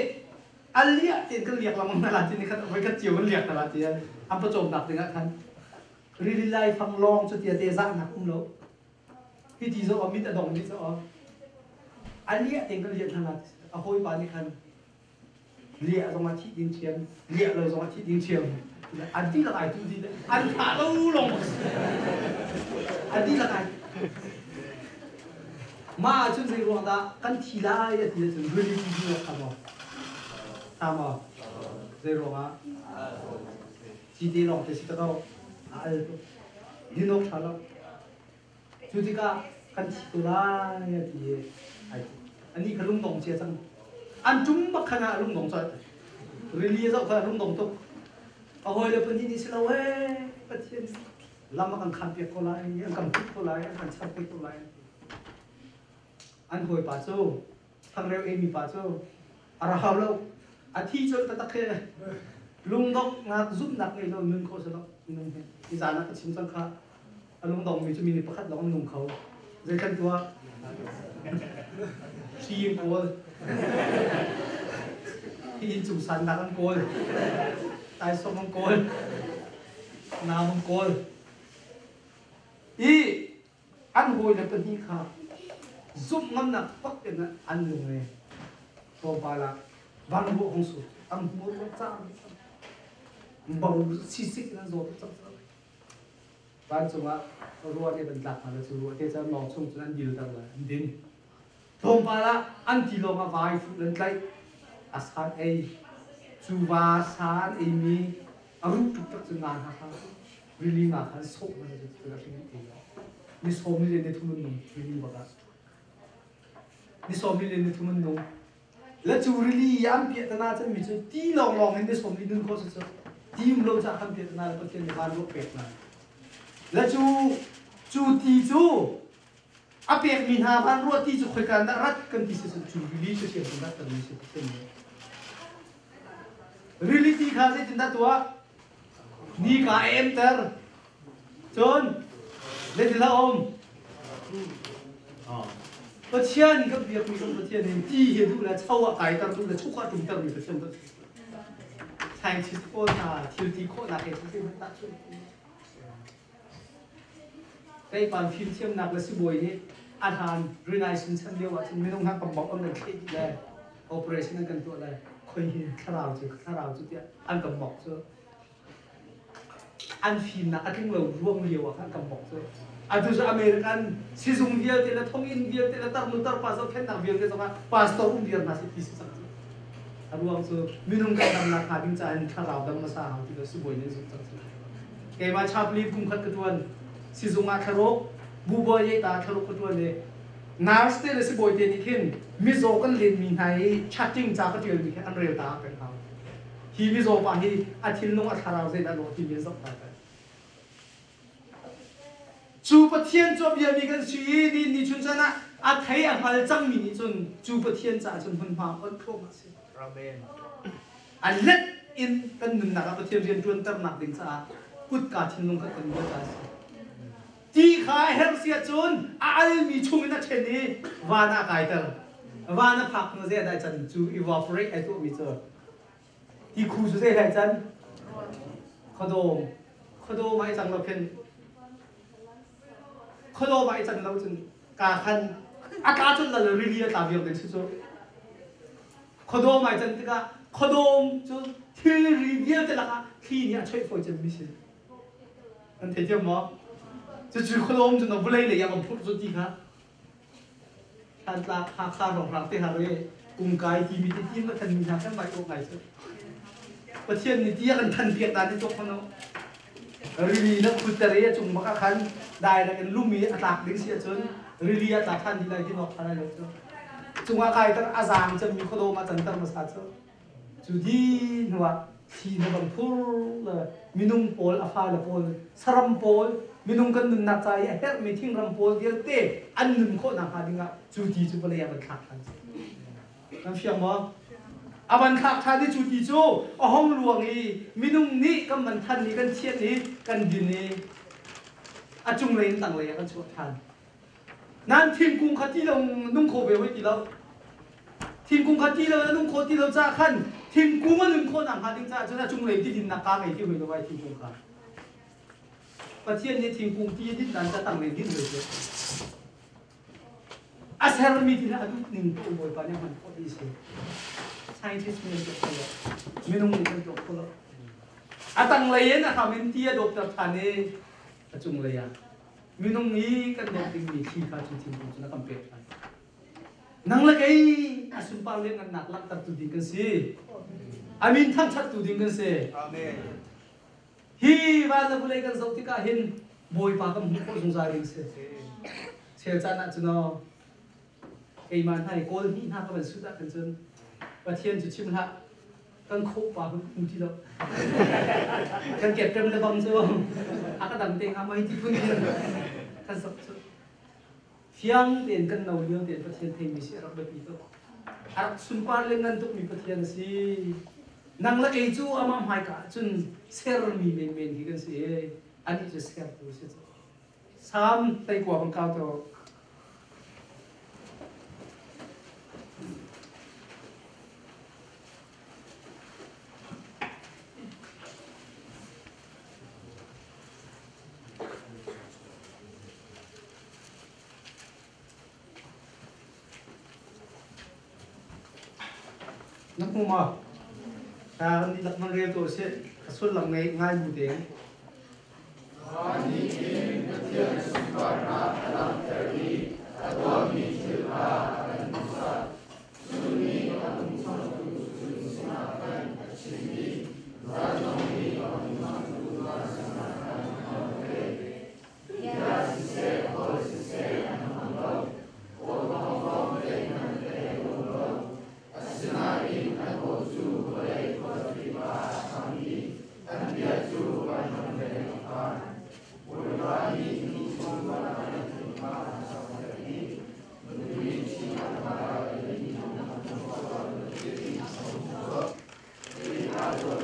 a liah tiin kan liak lengmang hna la ti ni khat voi khat cio kan liak hna la ti an pawcawmnak dingah khan rili laifang lawng cu tia te zahnak um lo hi ti zo mit a dong dih zo a liah tein kan liah hna la a hawipa nih khan liah zong a thih ding thiam liah lo zong a thih ding thiam an dihlak ai tu dih an thah lo lawng an dihlak ai Mah ahcun zei ruang dah kan thi lai a ti ahcun rili ti hi rak tha maw? Tha maw? Zei ruangah? Cite lawng te si ta ko. A al tuk. Din awk ṭha lo. Cu tikah kan thi ko lai a ti i ai ti. Anih kha lungdong cia cang. An ṭum bak khan ah a lungdong colh. Rili a zoh kha a lungdong tuk. A hawile pahnih nih si lo ee Pathian lam a kan khanpiak ko lai, an kan hmuh ko lai, an kan charpiak ko lai. An hawipa cu changreu eimi pa cu a rau lo, a thi colh taktak khi lungdonghnak zumhnak ngei lo nun khawh si lo minung hi. Hi zan ah ka chim cang kha a lungdongmi cu mi nih pakhat lawng an nung kho. Zeithlan tuah? Hri in kawl. Hi inn cung sannak an kawl. Taisawm an kawl. Nam an kawl. I an hawile pahnih kha zumh ngamnak bak in an nung i tlawmpal ah van ruah hung sur an hmur ruah cang bo sisik in an zaw tuk cang vancung ah ruah nih van tlak hna le cu ruah te cu lawng chung cun an dil ter le an din tlawmpal ah an ti lawng ah vai fuh an tlaih. A san ei cu va sa an eimi a ruh tuk tak cu nga hna kha rili nga kha an sawh hna cu a hring ei ni sawm ni le ni thum an nung rili bak ah ni sawm ni le ni thum an nung le cu rili i an piah tana chan mi cu ti lawng lawng in ni sawm ni nun khawh cu ti um lo ca kan piah tana le Pathian nih van ruah pek hna le cu cu ti cu a pekmi hna van ruah ti cu khoika dah rat kan ti si cu rili cu sian rat kan mi si Pathian nih rili ti kha zeitindah tuah ni ka emter cun zeitin hlah um Pathian kan biakmi kan Pathian in ti hi duh le cho ah kaiter duh le chuk ah tumter mi Pathian kan scientist pawl hna thil ti khawhnak he cu hmanh tahchunh Teipan fimthiamnak le sibawi nih a hlan Renaissance chan lio ahcun minung hna kan bawmh an kan thleh dih le operation an kan tuah le khoi hi thlarau cu thlarau cu tiah an kan mok cu an fimnak a tling lo ruang lio ah khan kan mok cu atu cu American sizung vialte le thonginn vialte le tarnu tarpa zohkhenhnak vialte zongah pastor um viar hna si ti si cang cu a ruang cu minung kan damnak hnga ding caah in thlarau dam hmasa hau ti lo sibawi nih zumh cang cu keimah chaplain kum khat ka ṭuan sizung ah thlaruk bubawi ye ta thlaruk ka ṭuan i nurse te le sibawi te nih khin mizaw kan lenmi hna i chatting ca ka ṭialmi khi an rel ta peng hau hi mizaw pa hi a thinlung a thlarau zeidah lawh timi an zoh ta peng cu Pathian cu a biami kan si i ni ni chun chan ah a thei a hngal cangmi nih cun cu Pathian caah cun hmunhma on thluahmah si. Amen. A let in kan nunnak ah Pathian rian ṭuanternak ding caah kutka thinlung kha kan buat a si. Ti kha a herh si ahcun a almi chungin a ṭhen i van ah a kaiter. Van a phak hnu zei ah dah can cu evaporate ai tuahmi cu ti khu cu zei dah can? Khuadawm. Khuadawm ai cang lo khin khuadawm ai can lo cun ka khan a tla cun lal rili a tla viar ding si cu. Khuadawm ai can tikah khuadawm cu thilri vialte lakah thli nih a choih fawi cemmi si. Nan thei thiam maw? Cucu khuadawm cu na vawlei lei ah kan phurh cu ti kha Thlantlak Hakha hrawnghrang te har i kungkai timi te tim a thanmi hna kan vai awk ngai cu. Pathian nih ti a kan than piak dan hi tuak hmanh u. Rili na khutter i a cung bak ah khan direct in lum i a tlak ding si ahcun rili a tla than dih lai ti awk tha lai lo cu. Cungah kaiter a zaang cemmi khuadawm ah canter hmasa cu. Cu di hnuah thli na bang phur le minung pawl a fale pawl saram pawl minung kan nunnak ca i a herhmi thingram pawl vialte an nun khawh nakhnga dingah cu ti cu vawlei ah van thlak than Kan fiang maw? A van thlak ṭhan i cu ti cu a hong luang i minung nih kan van than i kan thianh i kan din i a cunglei in tanglei ah kan chuah ṭhan. Nan thingkung kha ti lo nung kho ve hoi ti lo. Thingkung kha ti lo na nung kho ti lo caah khan thingkung a nun khawh nakhnga ding caah cun a cunglei ti dinnak kaa ngei ti hoi lo ai thingkung kha. Pathian nih thingkung ti a din dan ca tanglei din hoi cu. A sermi thil a duh ning paoh Bawipa nih a hman khawh ti si. Scientist nih an tuah kho lo. Minung nih kan tuah kho lo. A tanglei in a hram in ti a dawpter ṭhan i a cunglei ah minung i kan dawp dingmi thli kha cu thingkung cun a kan pek ṭhan. Nang le kei a sunpar lianngannak langhtertu ding kan si. A min thangṭhattu ding kan si. Amen. Hi van le vawlei kan zoh tikah hin Bawipa kan hmuh khawh zungzal ding si. Chel caan ah cun aw keimah hna i kawl hnih hna ka van sut ah khan cun Pathian cu chim hlah kan khawh pa kan hmu ti lo. Kan keprem le bang cu a ka dang te hnga mei ti phun hin kan sak cu. Fiang tein kan no lio tein Pathian theimi si a rak biapi tuk. A rak sunpar le ngan tukmi Pathian a si. Nang le kei cu amah hmaika ah cun sermi menmen khi kan si i anih cu sertu a si cu. Salm 19 kan kau to. Na hmu maw? Kan dihlak man rel ko sih. A sullam ngei ngai bu tein. Mah nih hin Pathian sunparnak a langhter i a tuahmi thil kha a kan hmuhsak. Cun nih a tung changtu cu Sok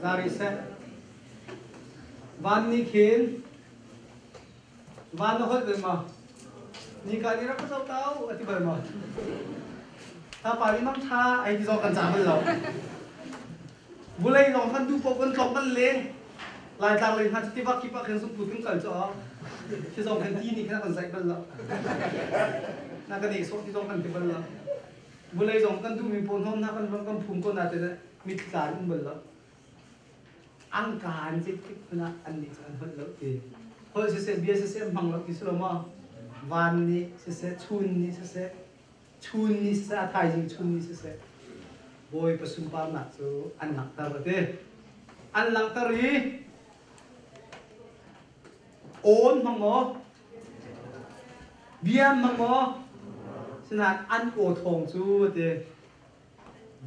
zari seh. Van nih khin van na holh bal ma? Ni ka ni rak ka zoh tau a ti bal ma? Tha pa ni mang tha ai ti zong kan ca bal lo. Vulei zong kan duh paoh kan tlok kan leng. Laitlang lei hna cu tiva kip ah khin zungput kan kal cu a. Khi zong khin ti nih khin a kan zaih bal lo. Na kan nehsawh ti zong kan ti bal lo. Vulei zong kan duhmi pawl hnom hna kan kan phum ko na te mitthla in um bal lo. Angka an zeitik hmanh ah an nih cu an holh lo ti. Holh siseh bia siseh hmang lo ti si lo maw? Van nih siseh chun nih siseh chun ni siseh a thaizing chun ni siseh Bawipa sunparnak cu an langhter a ti. An langhter i awn hmang maw bia hmang maw sinain an aw thawng cu a ti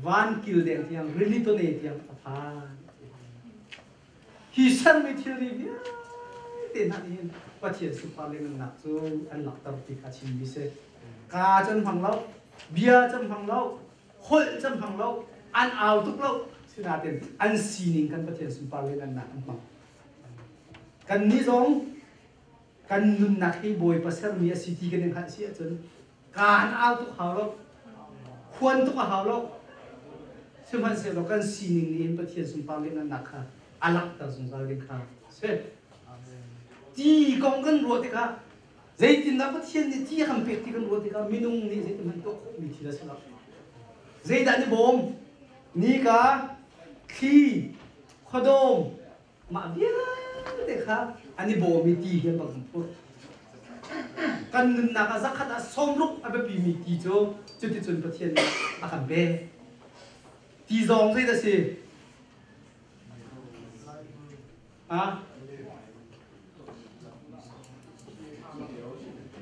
van kil deng tiang rili tawne tiang a phan. Hi sermi thilri vialte hna nih hin Pathian sunpar le nunnak cu an langhter ti kha chimmi si. Kaa can hmang lo, bia can hmang lo, holh can hmang lo, an au tuk lo, sinain an sining kan Pathian sunpar le nunnak an hmang. Kannih zong kan nunnak hi Bawipa sermi a si ti kan i hngalh si ahcun kaan au tuk hau lo khuan tuk a hau lo sihmanhsehlaw kan sining nih hin Pathian sunpar lianhngannak kha a langhter zungzal ding kha si ti kong kan ruah tikah zeitindah Pathian nih ti a kan pek ti kan ruah tikah minung nih zeitin hmanh tuah khawhmi thil a si lo zeidah ni bawm nika thli khuadawm Mah vialte kha an i bawm i ti hi an bak phurh. Kan nunnak ah zakhat ah sawmruk a biapimi ti cu cuticun Pathian nih a kan pek. Ti zong zei dah si? Ha?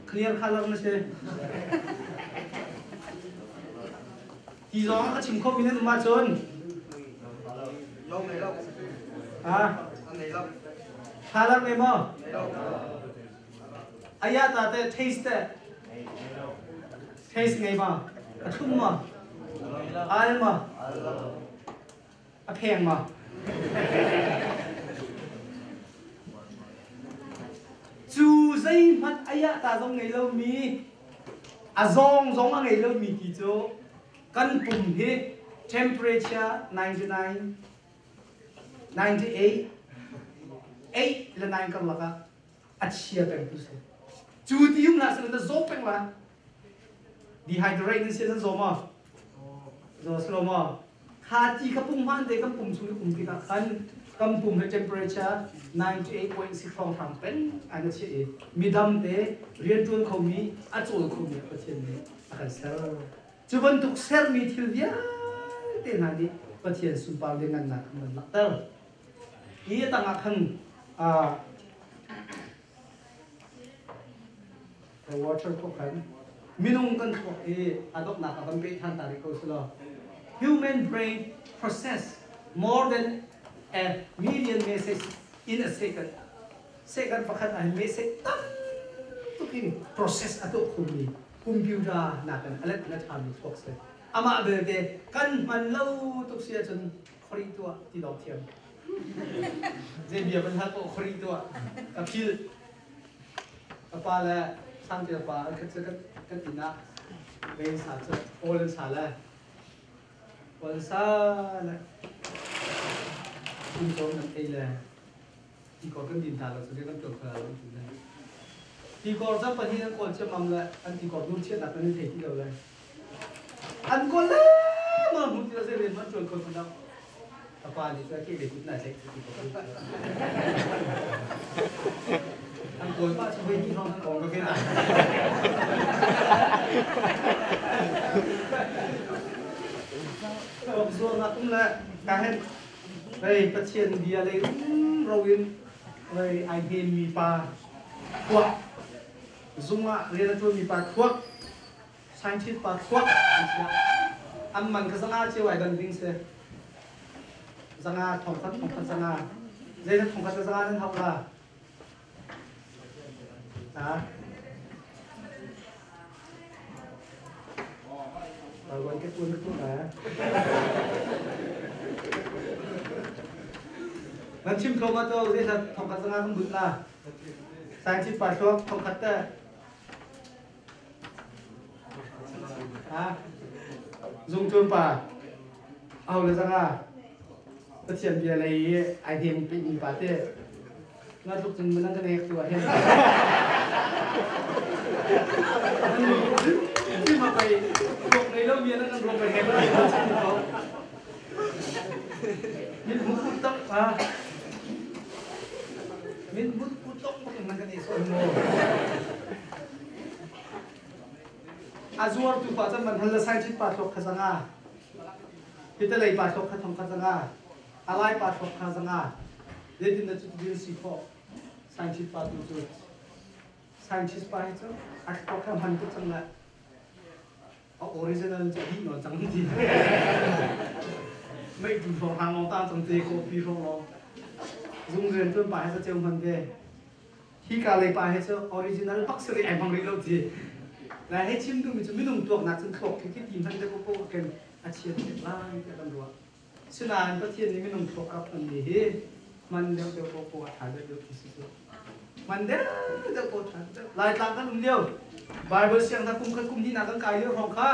Clear color na si. Ti zong a chim khomi nan um ahcun Ha? Thalang ngei maw? Aya ta te taste te. Taste ngei ma? A thum ma? Al ma? A pheng ma? Cu zeihmanh aya ta zong ngei lomi a zawng zong a ngei lomi ti cu kan pum hi temperature 99 98 8 le 9 karlak ah a chia peng tu si cu ti um hlah seh na zaw peng la dehydrate nan si nan zaw maw zaw si lo maw kha ti kha pum hman te kan pum chung i um tikah khan kan pum he temperature 98.6 hrawng hrang peng ai na chiah i midam te riantuan khomi a cawl khomi Pathian nih a kan ser cu bantuk sermi thil vialte hna nih Pathian sunpar le ngannak an van langhter hi a tangah khan the water ko khan minung kan thluak hi a donghnak a van pe than ta rih ko selaw human brain process more than a million message in a second second pakhat ah hin message tam tuk in process a tuah khomi computer nakin a let in a ṭhami thluak si amah belte kan hman lo tuk si ahcun khori tuah ti lawng thiam zei bia van hal ko khori tuah ka philh ka pa le sangte pa an khat cu kan inn ah vein sa cu awl an sa le awl an sa le kum cawm an ei le tikor kan din hna lo cu kan tuan kho lo ti le tikor cu pahnih an kawl ciammam le an tikor nur chiatnak kan in thei ti lo le an kawl le ma hmu ti lo zei rian man tuan kho ti lo ka pa nih cu ke le kut na tlaih ti ko an kawl pa cu voi hnih hrawng an kawl ka ken ah zuarnak um le ka hen Hei Pathian bia lei rumro in hei ai hnemmi pa thluak zung ah rian a ṭuanmi pa thluak scientist pa thluak an si an man kha zanga cio ai dan ding si zanga thongkhat thongkhat zanga zeizat thongkhat le zanga nan hauh la. Ha? Wan ke tuan tu na. Nan chim kho ma to zei sat thong khat zanga kan but la. Sang chit pa thluak thong khat te. Ha? Zung chun pa. Au le zanga. Pathian bia lei i ai hem pe mi pa te. Nga tluk cun nan kan ek tu ah hin. Ti ma pai tlok nei lo mi nan kan ruang pai he ba ko. Min mut put tok a. Min mut put tok bak nan kan e so mo. A zuar tu pa chan man hal la sai chit pa tlok kha zanga. Hitalei pa tlok kha thong kha zanga. Alai pa tlok kha zanga. Zeitin dah cutin si khawh? Scientist pa tu cu scientist pa hi cu a thluak kha hman tuk cang lai. A original cu dih nawn cang ti. Mei tu hrawng hrang lawng tang cang te ko pi hrawng lawng. Zung rian tuan pa hi cu ceu hman ve. Hi ka lei pa hi cu original bak si rih ai hmang rih lo ti. Lai hei chim duhmi cu minung tuaknak cun thluak khi khi ti hman te ko ko ken a chiat lai tiah kan ruah. Sinain Pathian nih minung thluak a rak hmanmi hi hman deuhdeuh paohpaoh a ṭha deuhdeuh ti si cu. Hman deuhdeuh paoh ṭha deuhdeuh. Laitlang kan um lio, Bible siang hna kum khat kum hnihnak kan kai lio hrawng kha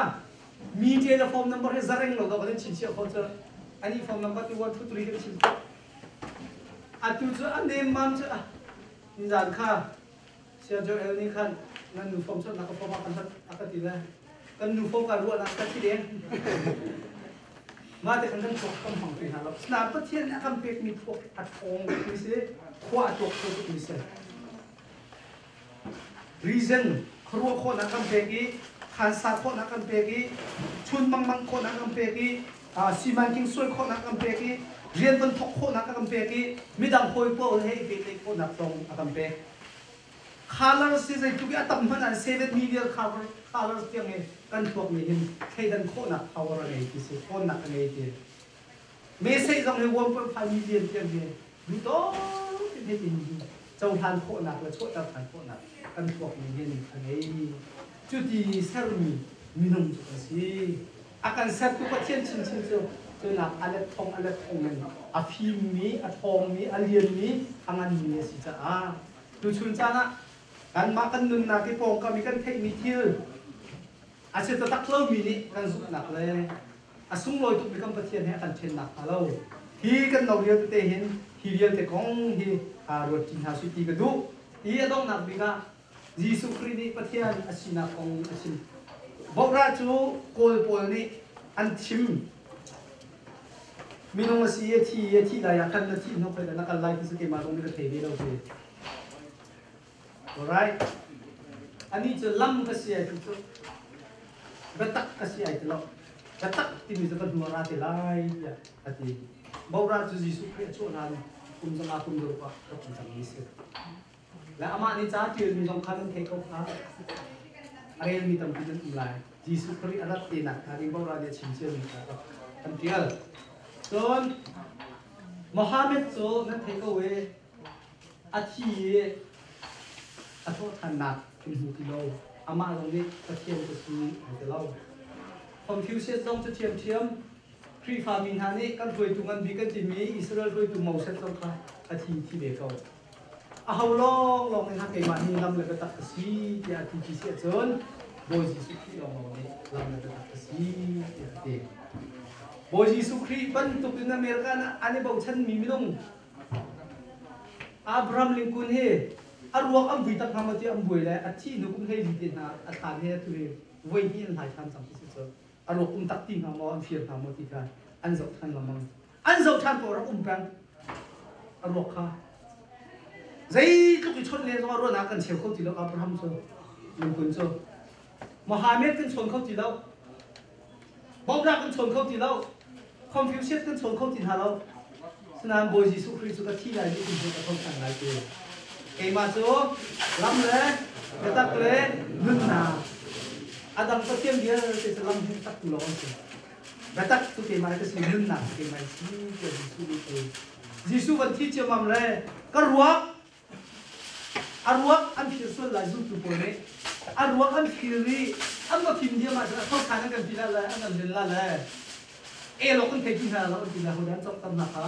mi telephone number hi zareng lo dawh kan in chinchiah khawh cu. Ani phone number ti 1 2 3 kan chim khawh. Atu cu a nemmam cu ah nizan kha Saya Joel nih khan nan nu fom chawtnak ka fom ah kan a ka ti le kan nu fom ka ruahnak ka thi deng. Mah te khan kan thluak kan hmang pi hna lo. Asinain Pathian nih a kan pekmi thluak a ṭhawng mi si, khua a tuak kho tukmi si. Reason khuaruah khawhnak kan pek i, khansa khawhnak kan pek i, chun mangmang khawhnak kan pek i, simanking suai khawhnak kan pek i, rian van thawk khawhnak a kan pek i, midang hawi paoh he i pehtlaih khawhnak zong a kan pek. Colors hi zeitluk i a tam hmanh ah 7 million colors tiang i kan thluak nih hin thleidan khawhnak power a ngei ti si, ṭhawnnak a ngei ti. Message zong hi 1.5 million tiang hi duh tawk in hitin cohlan khawhnak le chuahter ṭhan khawhnak kan thluak nih hin a ngei. Cuti sermi minung cu kan si. A kan sertu Pathian chinchin cu cunak a let thong a let thong in a fimmi, a ṭhawngmi, a lianmi, a nganmi a si caah tuchun caan ah kanmah kan nunnak i pawngkam i kan theihmi thil a si taktak lomi nih kan zumhnak le a sunglawi tukmi kan Pathian he a kan ṭhennak hnga lo hi kan no vialte te hin hi vialte kong hi ruat ṭi hna sih ti ka duh. Hi a donghnak bik ah Jesuh Khrih nih Pathian a sinak kong a chim. Bawrah cu Kawl pawl nih an thim. Minung a si i a thi i a thih lai ah khan na thih hnu khoi na kal lai ti cu keimah zong nih ka thei ve lo ti. Alright. Anih cu lam ka si ai ti cu biatak ka si ai ti lo. Biatak timi cu ka hnu a ra te lai tiah a ti. Bawrah cu Jesuh Khrih a chuah hlan kum zanga kum ruk ah rak um cangmi si. Le amah nih ca ṭialmi zong kha nan theih ko kha. A relmi tampi nan um lai. Jesuh Khrih a rat te nak hnga ding Bora nih a chim ciami kha rak kan ṭial. Cun Mohammed cu nan theih ko i a thi i a thawhṭhannak kan hmu ti lo. Amah zong nih Pathian ka si ai ti lo. Confucius zong cu ṭhiamṭhiam Khrihfami hna nih kan hruaitu ngan bik kan timi Israel hruaitu Moses zong kha a thi thi ve ko. Aho lawnglawng nih keimah hi lam le biatak ka si tiah a ti ti si ahcun Bawi Jesuh Khrih lawnglawng nih lam le biatak ka si tiah a ti. Bawi Jesuh Khrih bantuk in America ah an i bochanmi minung Abraham Lincoln hi a ruak an vui tak hnga maw ti an buai le a thih hnu kum 14 te hna a thlan he atu hi voi hnih an hlai ṭhan cang ti si cu a ruak um tak ti hnga maw an fir hnga maw ti kha an zoh ṭhan lengmang. An zoh ṭhan ko rak um peng a ruak kha zeitluk i chawnh len zongah ruahnak kan cheu kho ti lo. Abraham cu lungkun cu Mohammed kan chawn kho ti lo, Bawmra kan chawn kho ti lo, Confucius kan chawn kho ti hna lo. Sinain Bawi Jesuh Khrih cu ka thi lai ni kum ka tho ṭhan lai ti keimah cu lam le biatak le nunnak a dang Pathian vialte cu lam hi tak tu lawng an si. Biatak cu keimah ka si, nunnak cu keimah si tiah Jesuh nih a ti. Jesuh van thi ciammam le ka ruak A ruak an phir sual lai zultu pawl nih. A ruak an phir i an va fim diam ahcun a tho than an kan ti la le an kan len la le elok kan thei ti hna lo an ti la ho an cawk tam hna kha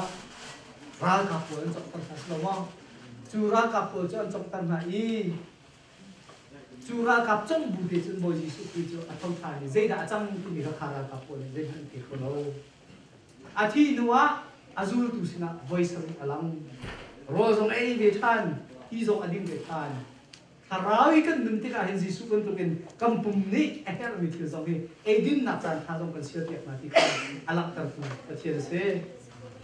ralkap pawl an cawk tam hna si lo maw? Cu ralkap pawl cu an cawk tam hna i cu ralkap cong bu te cun Bawi Jesuh Khrih cu a tho than i zeidah a cang timi kha kha ralkap pawl nih zeihmanh an thei kho lo. A thih hnuah a zultu sinah voi sarih a lang. Rawl zong a ei ve ṭhan, ti zong a ding ve ṭhan. Thlarau i kan nun tikah hin Jesuh bantukin kan pum nih a herhmi thil zong hi eidinnak caan ṭha zong kan sialpiak hna ti kha a langhtertu Pathian a si.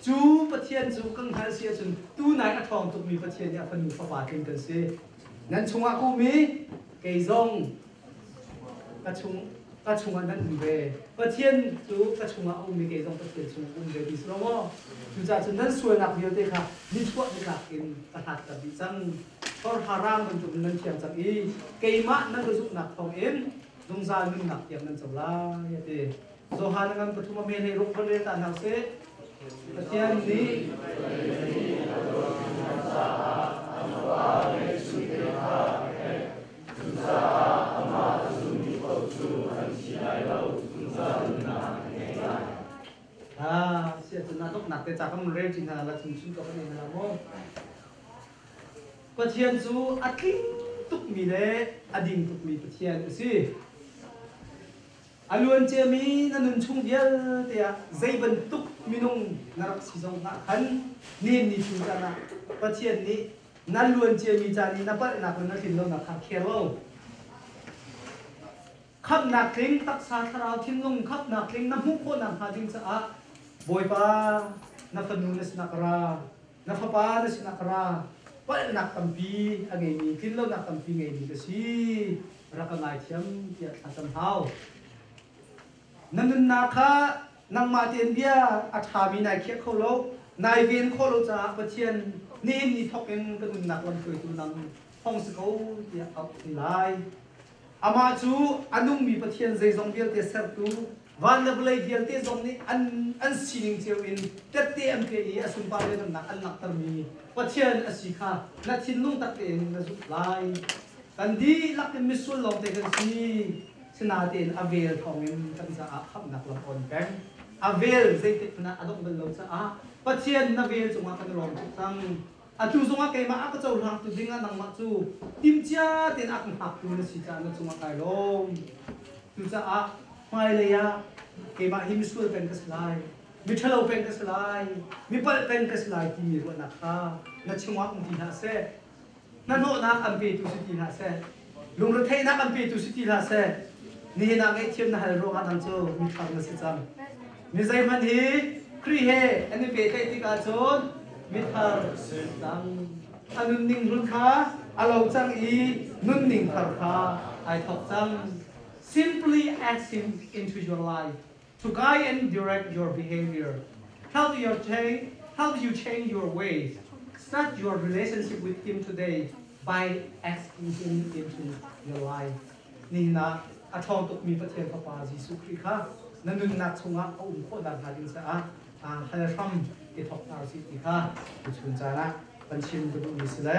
Cu Pathian cu kan hngalh si ahcun tunai a ṭhawng tukmi Pathian nih a fanu fapa tling kan si. Nan chungah ka um i kei zong ka chung ka chungah nan um ve. Pathian cu ka chungah a um i kei zong Pathian chungah um ve ti si lo maw? Cucaah cun nan sualnak vialte kha nichuah nitlak in ka hlatter dih cang. Thorha rang bantukin nan thiang cang i keimah nan ka zumhnak thawngin zungzal nunnak tiang nan co lai, a ti. Johan a ngan pathum a me hlei ruk van rel ta hna usih. Pathian nih Cucaah amah a zummi paoh cu an thi lai lo, zungzal nunnak an ngei lai. Ah, sia cun na donghnak te ca kan rel ṭi hna la chung chung ko kan ei hna la maw? Pathian cu a tling tukmi le a ding tukmi Pathian a si. A luan ciami na nun chung vialte ah zei bantuk minung na rak si zong ah khan nihin ni chung caan ah Pathian nih na luan ciami caan i na palhnak le na tlinlonak kha kher lo. Khamhnak tling taksa thlarau thinlung khamhnak tling na hmuh khawhnak hnga ding caah Bawipa na fanu na sinah ka ra, na fapa na sinah ka ra, palhnak tampi a ngeimi, tlinlonak tampi ngeimi ka si. Rak ka ngaithiam tiah thlacam hau. Na nunnak kha nangmah tein bia a ṭhami nai khiah kho lo, nai ven khawh lo caah Pathian nihin ni thawk in ka nunnak lamhruaitu nang hong si ko tiah auh ti lai. Amah cu a nungmi Pathian zeizong vialte sertu, van le vawlei vialte zong nih an sining cio in tette an pe i a sunpar le nunnak an langhtermi Pathian a si kha na thinlung tak tein na zumh lai. Kan dihlak in misual lawngte kan si. Sinain a vel thawngin kan caah khamhnak lam awn peng. A vel zeitik hmanh ah a dongh bal lo caah Pathian na vel cungah kan i lawm tuk cang. Atu zongah keimah a ka cohlangtu dingah nangmah cu timhcia tein a ka hngaktu na si caah na cungah kai lawm. Cucaah hmailei ah keimah hi misual peng ka si lai, miṭhalo peng ka si lai, mipalh peng ka si lai timi ruahnak kha na chungah um ti hlah seh. Hnahnawhnak an petu si ti hlah seh. Lungretheihnak an petu si ti hlah seh. Nihin ah ngaihthiam na hal ruangah nang cu mithar na si cang. Mi zeihmanh hi Khrih he an i pehtlaih tikah cun mithar si cang. A nunning hlun kha a lo cang i nunning thar kha ai thawk cang. Simply ask him into your life to guide and direct your behavior. Help your change, help you change your ways. Start your relationship with him today by asking him into your life. Nihin ah a ṭhawng tukmi Pathian Fapa Jesuh Khrih kha na nunnak chungah a um khawh nakhnga ding caah hal hram i thawk hna usih ti kha tuchun caan ah kan chim ka duhmi si le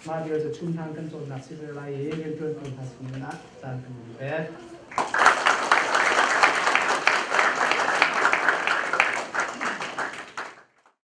mah vial cu chum hlan kan cawnnak si ve lai i rianṭuantu hna sin ah caan kan in pek.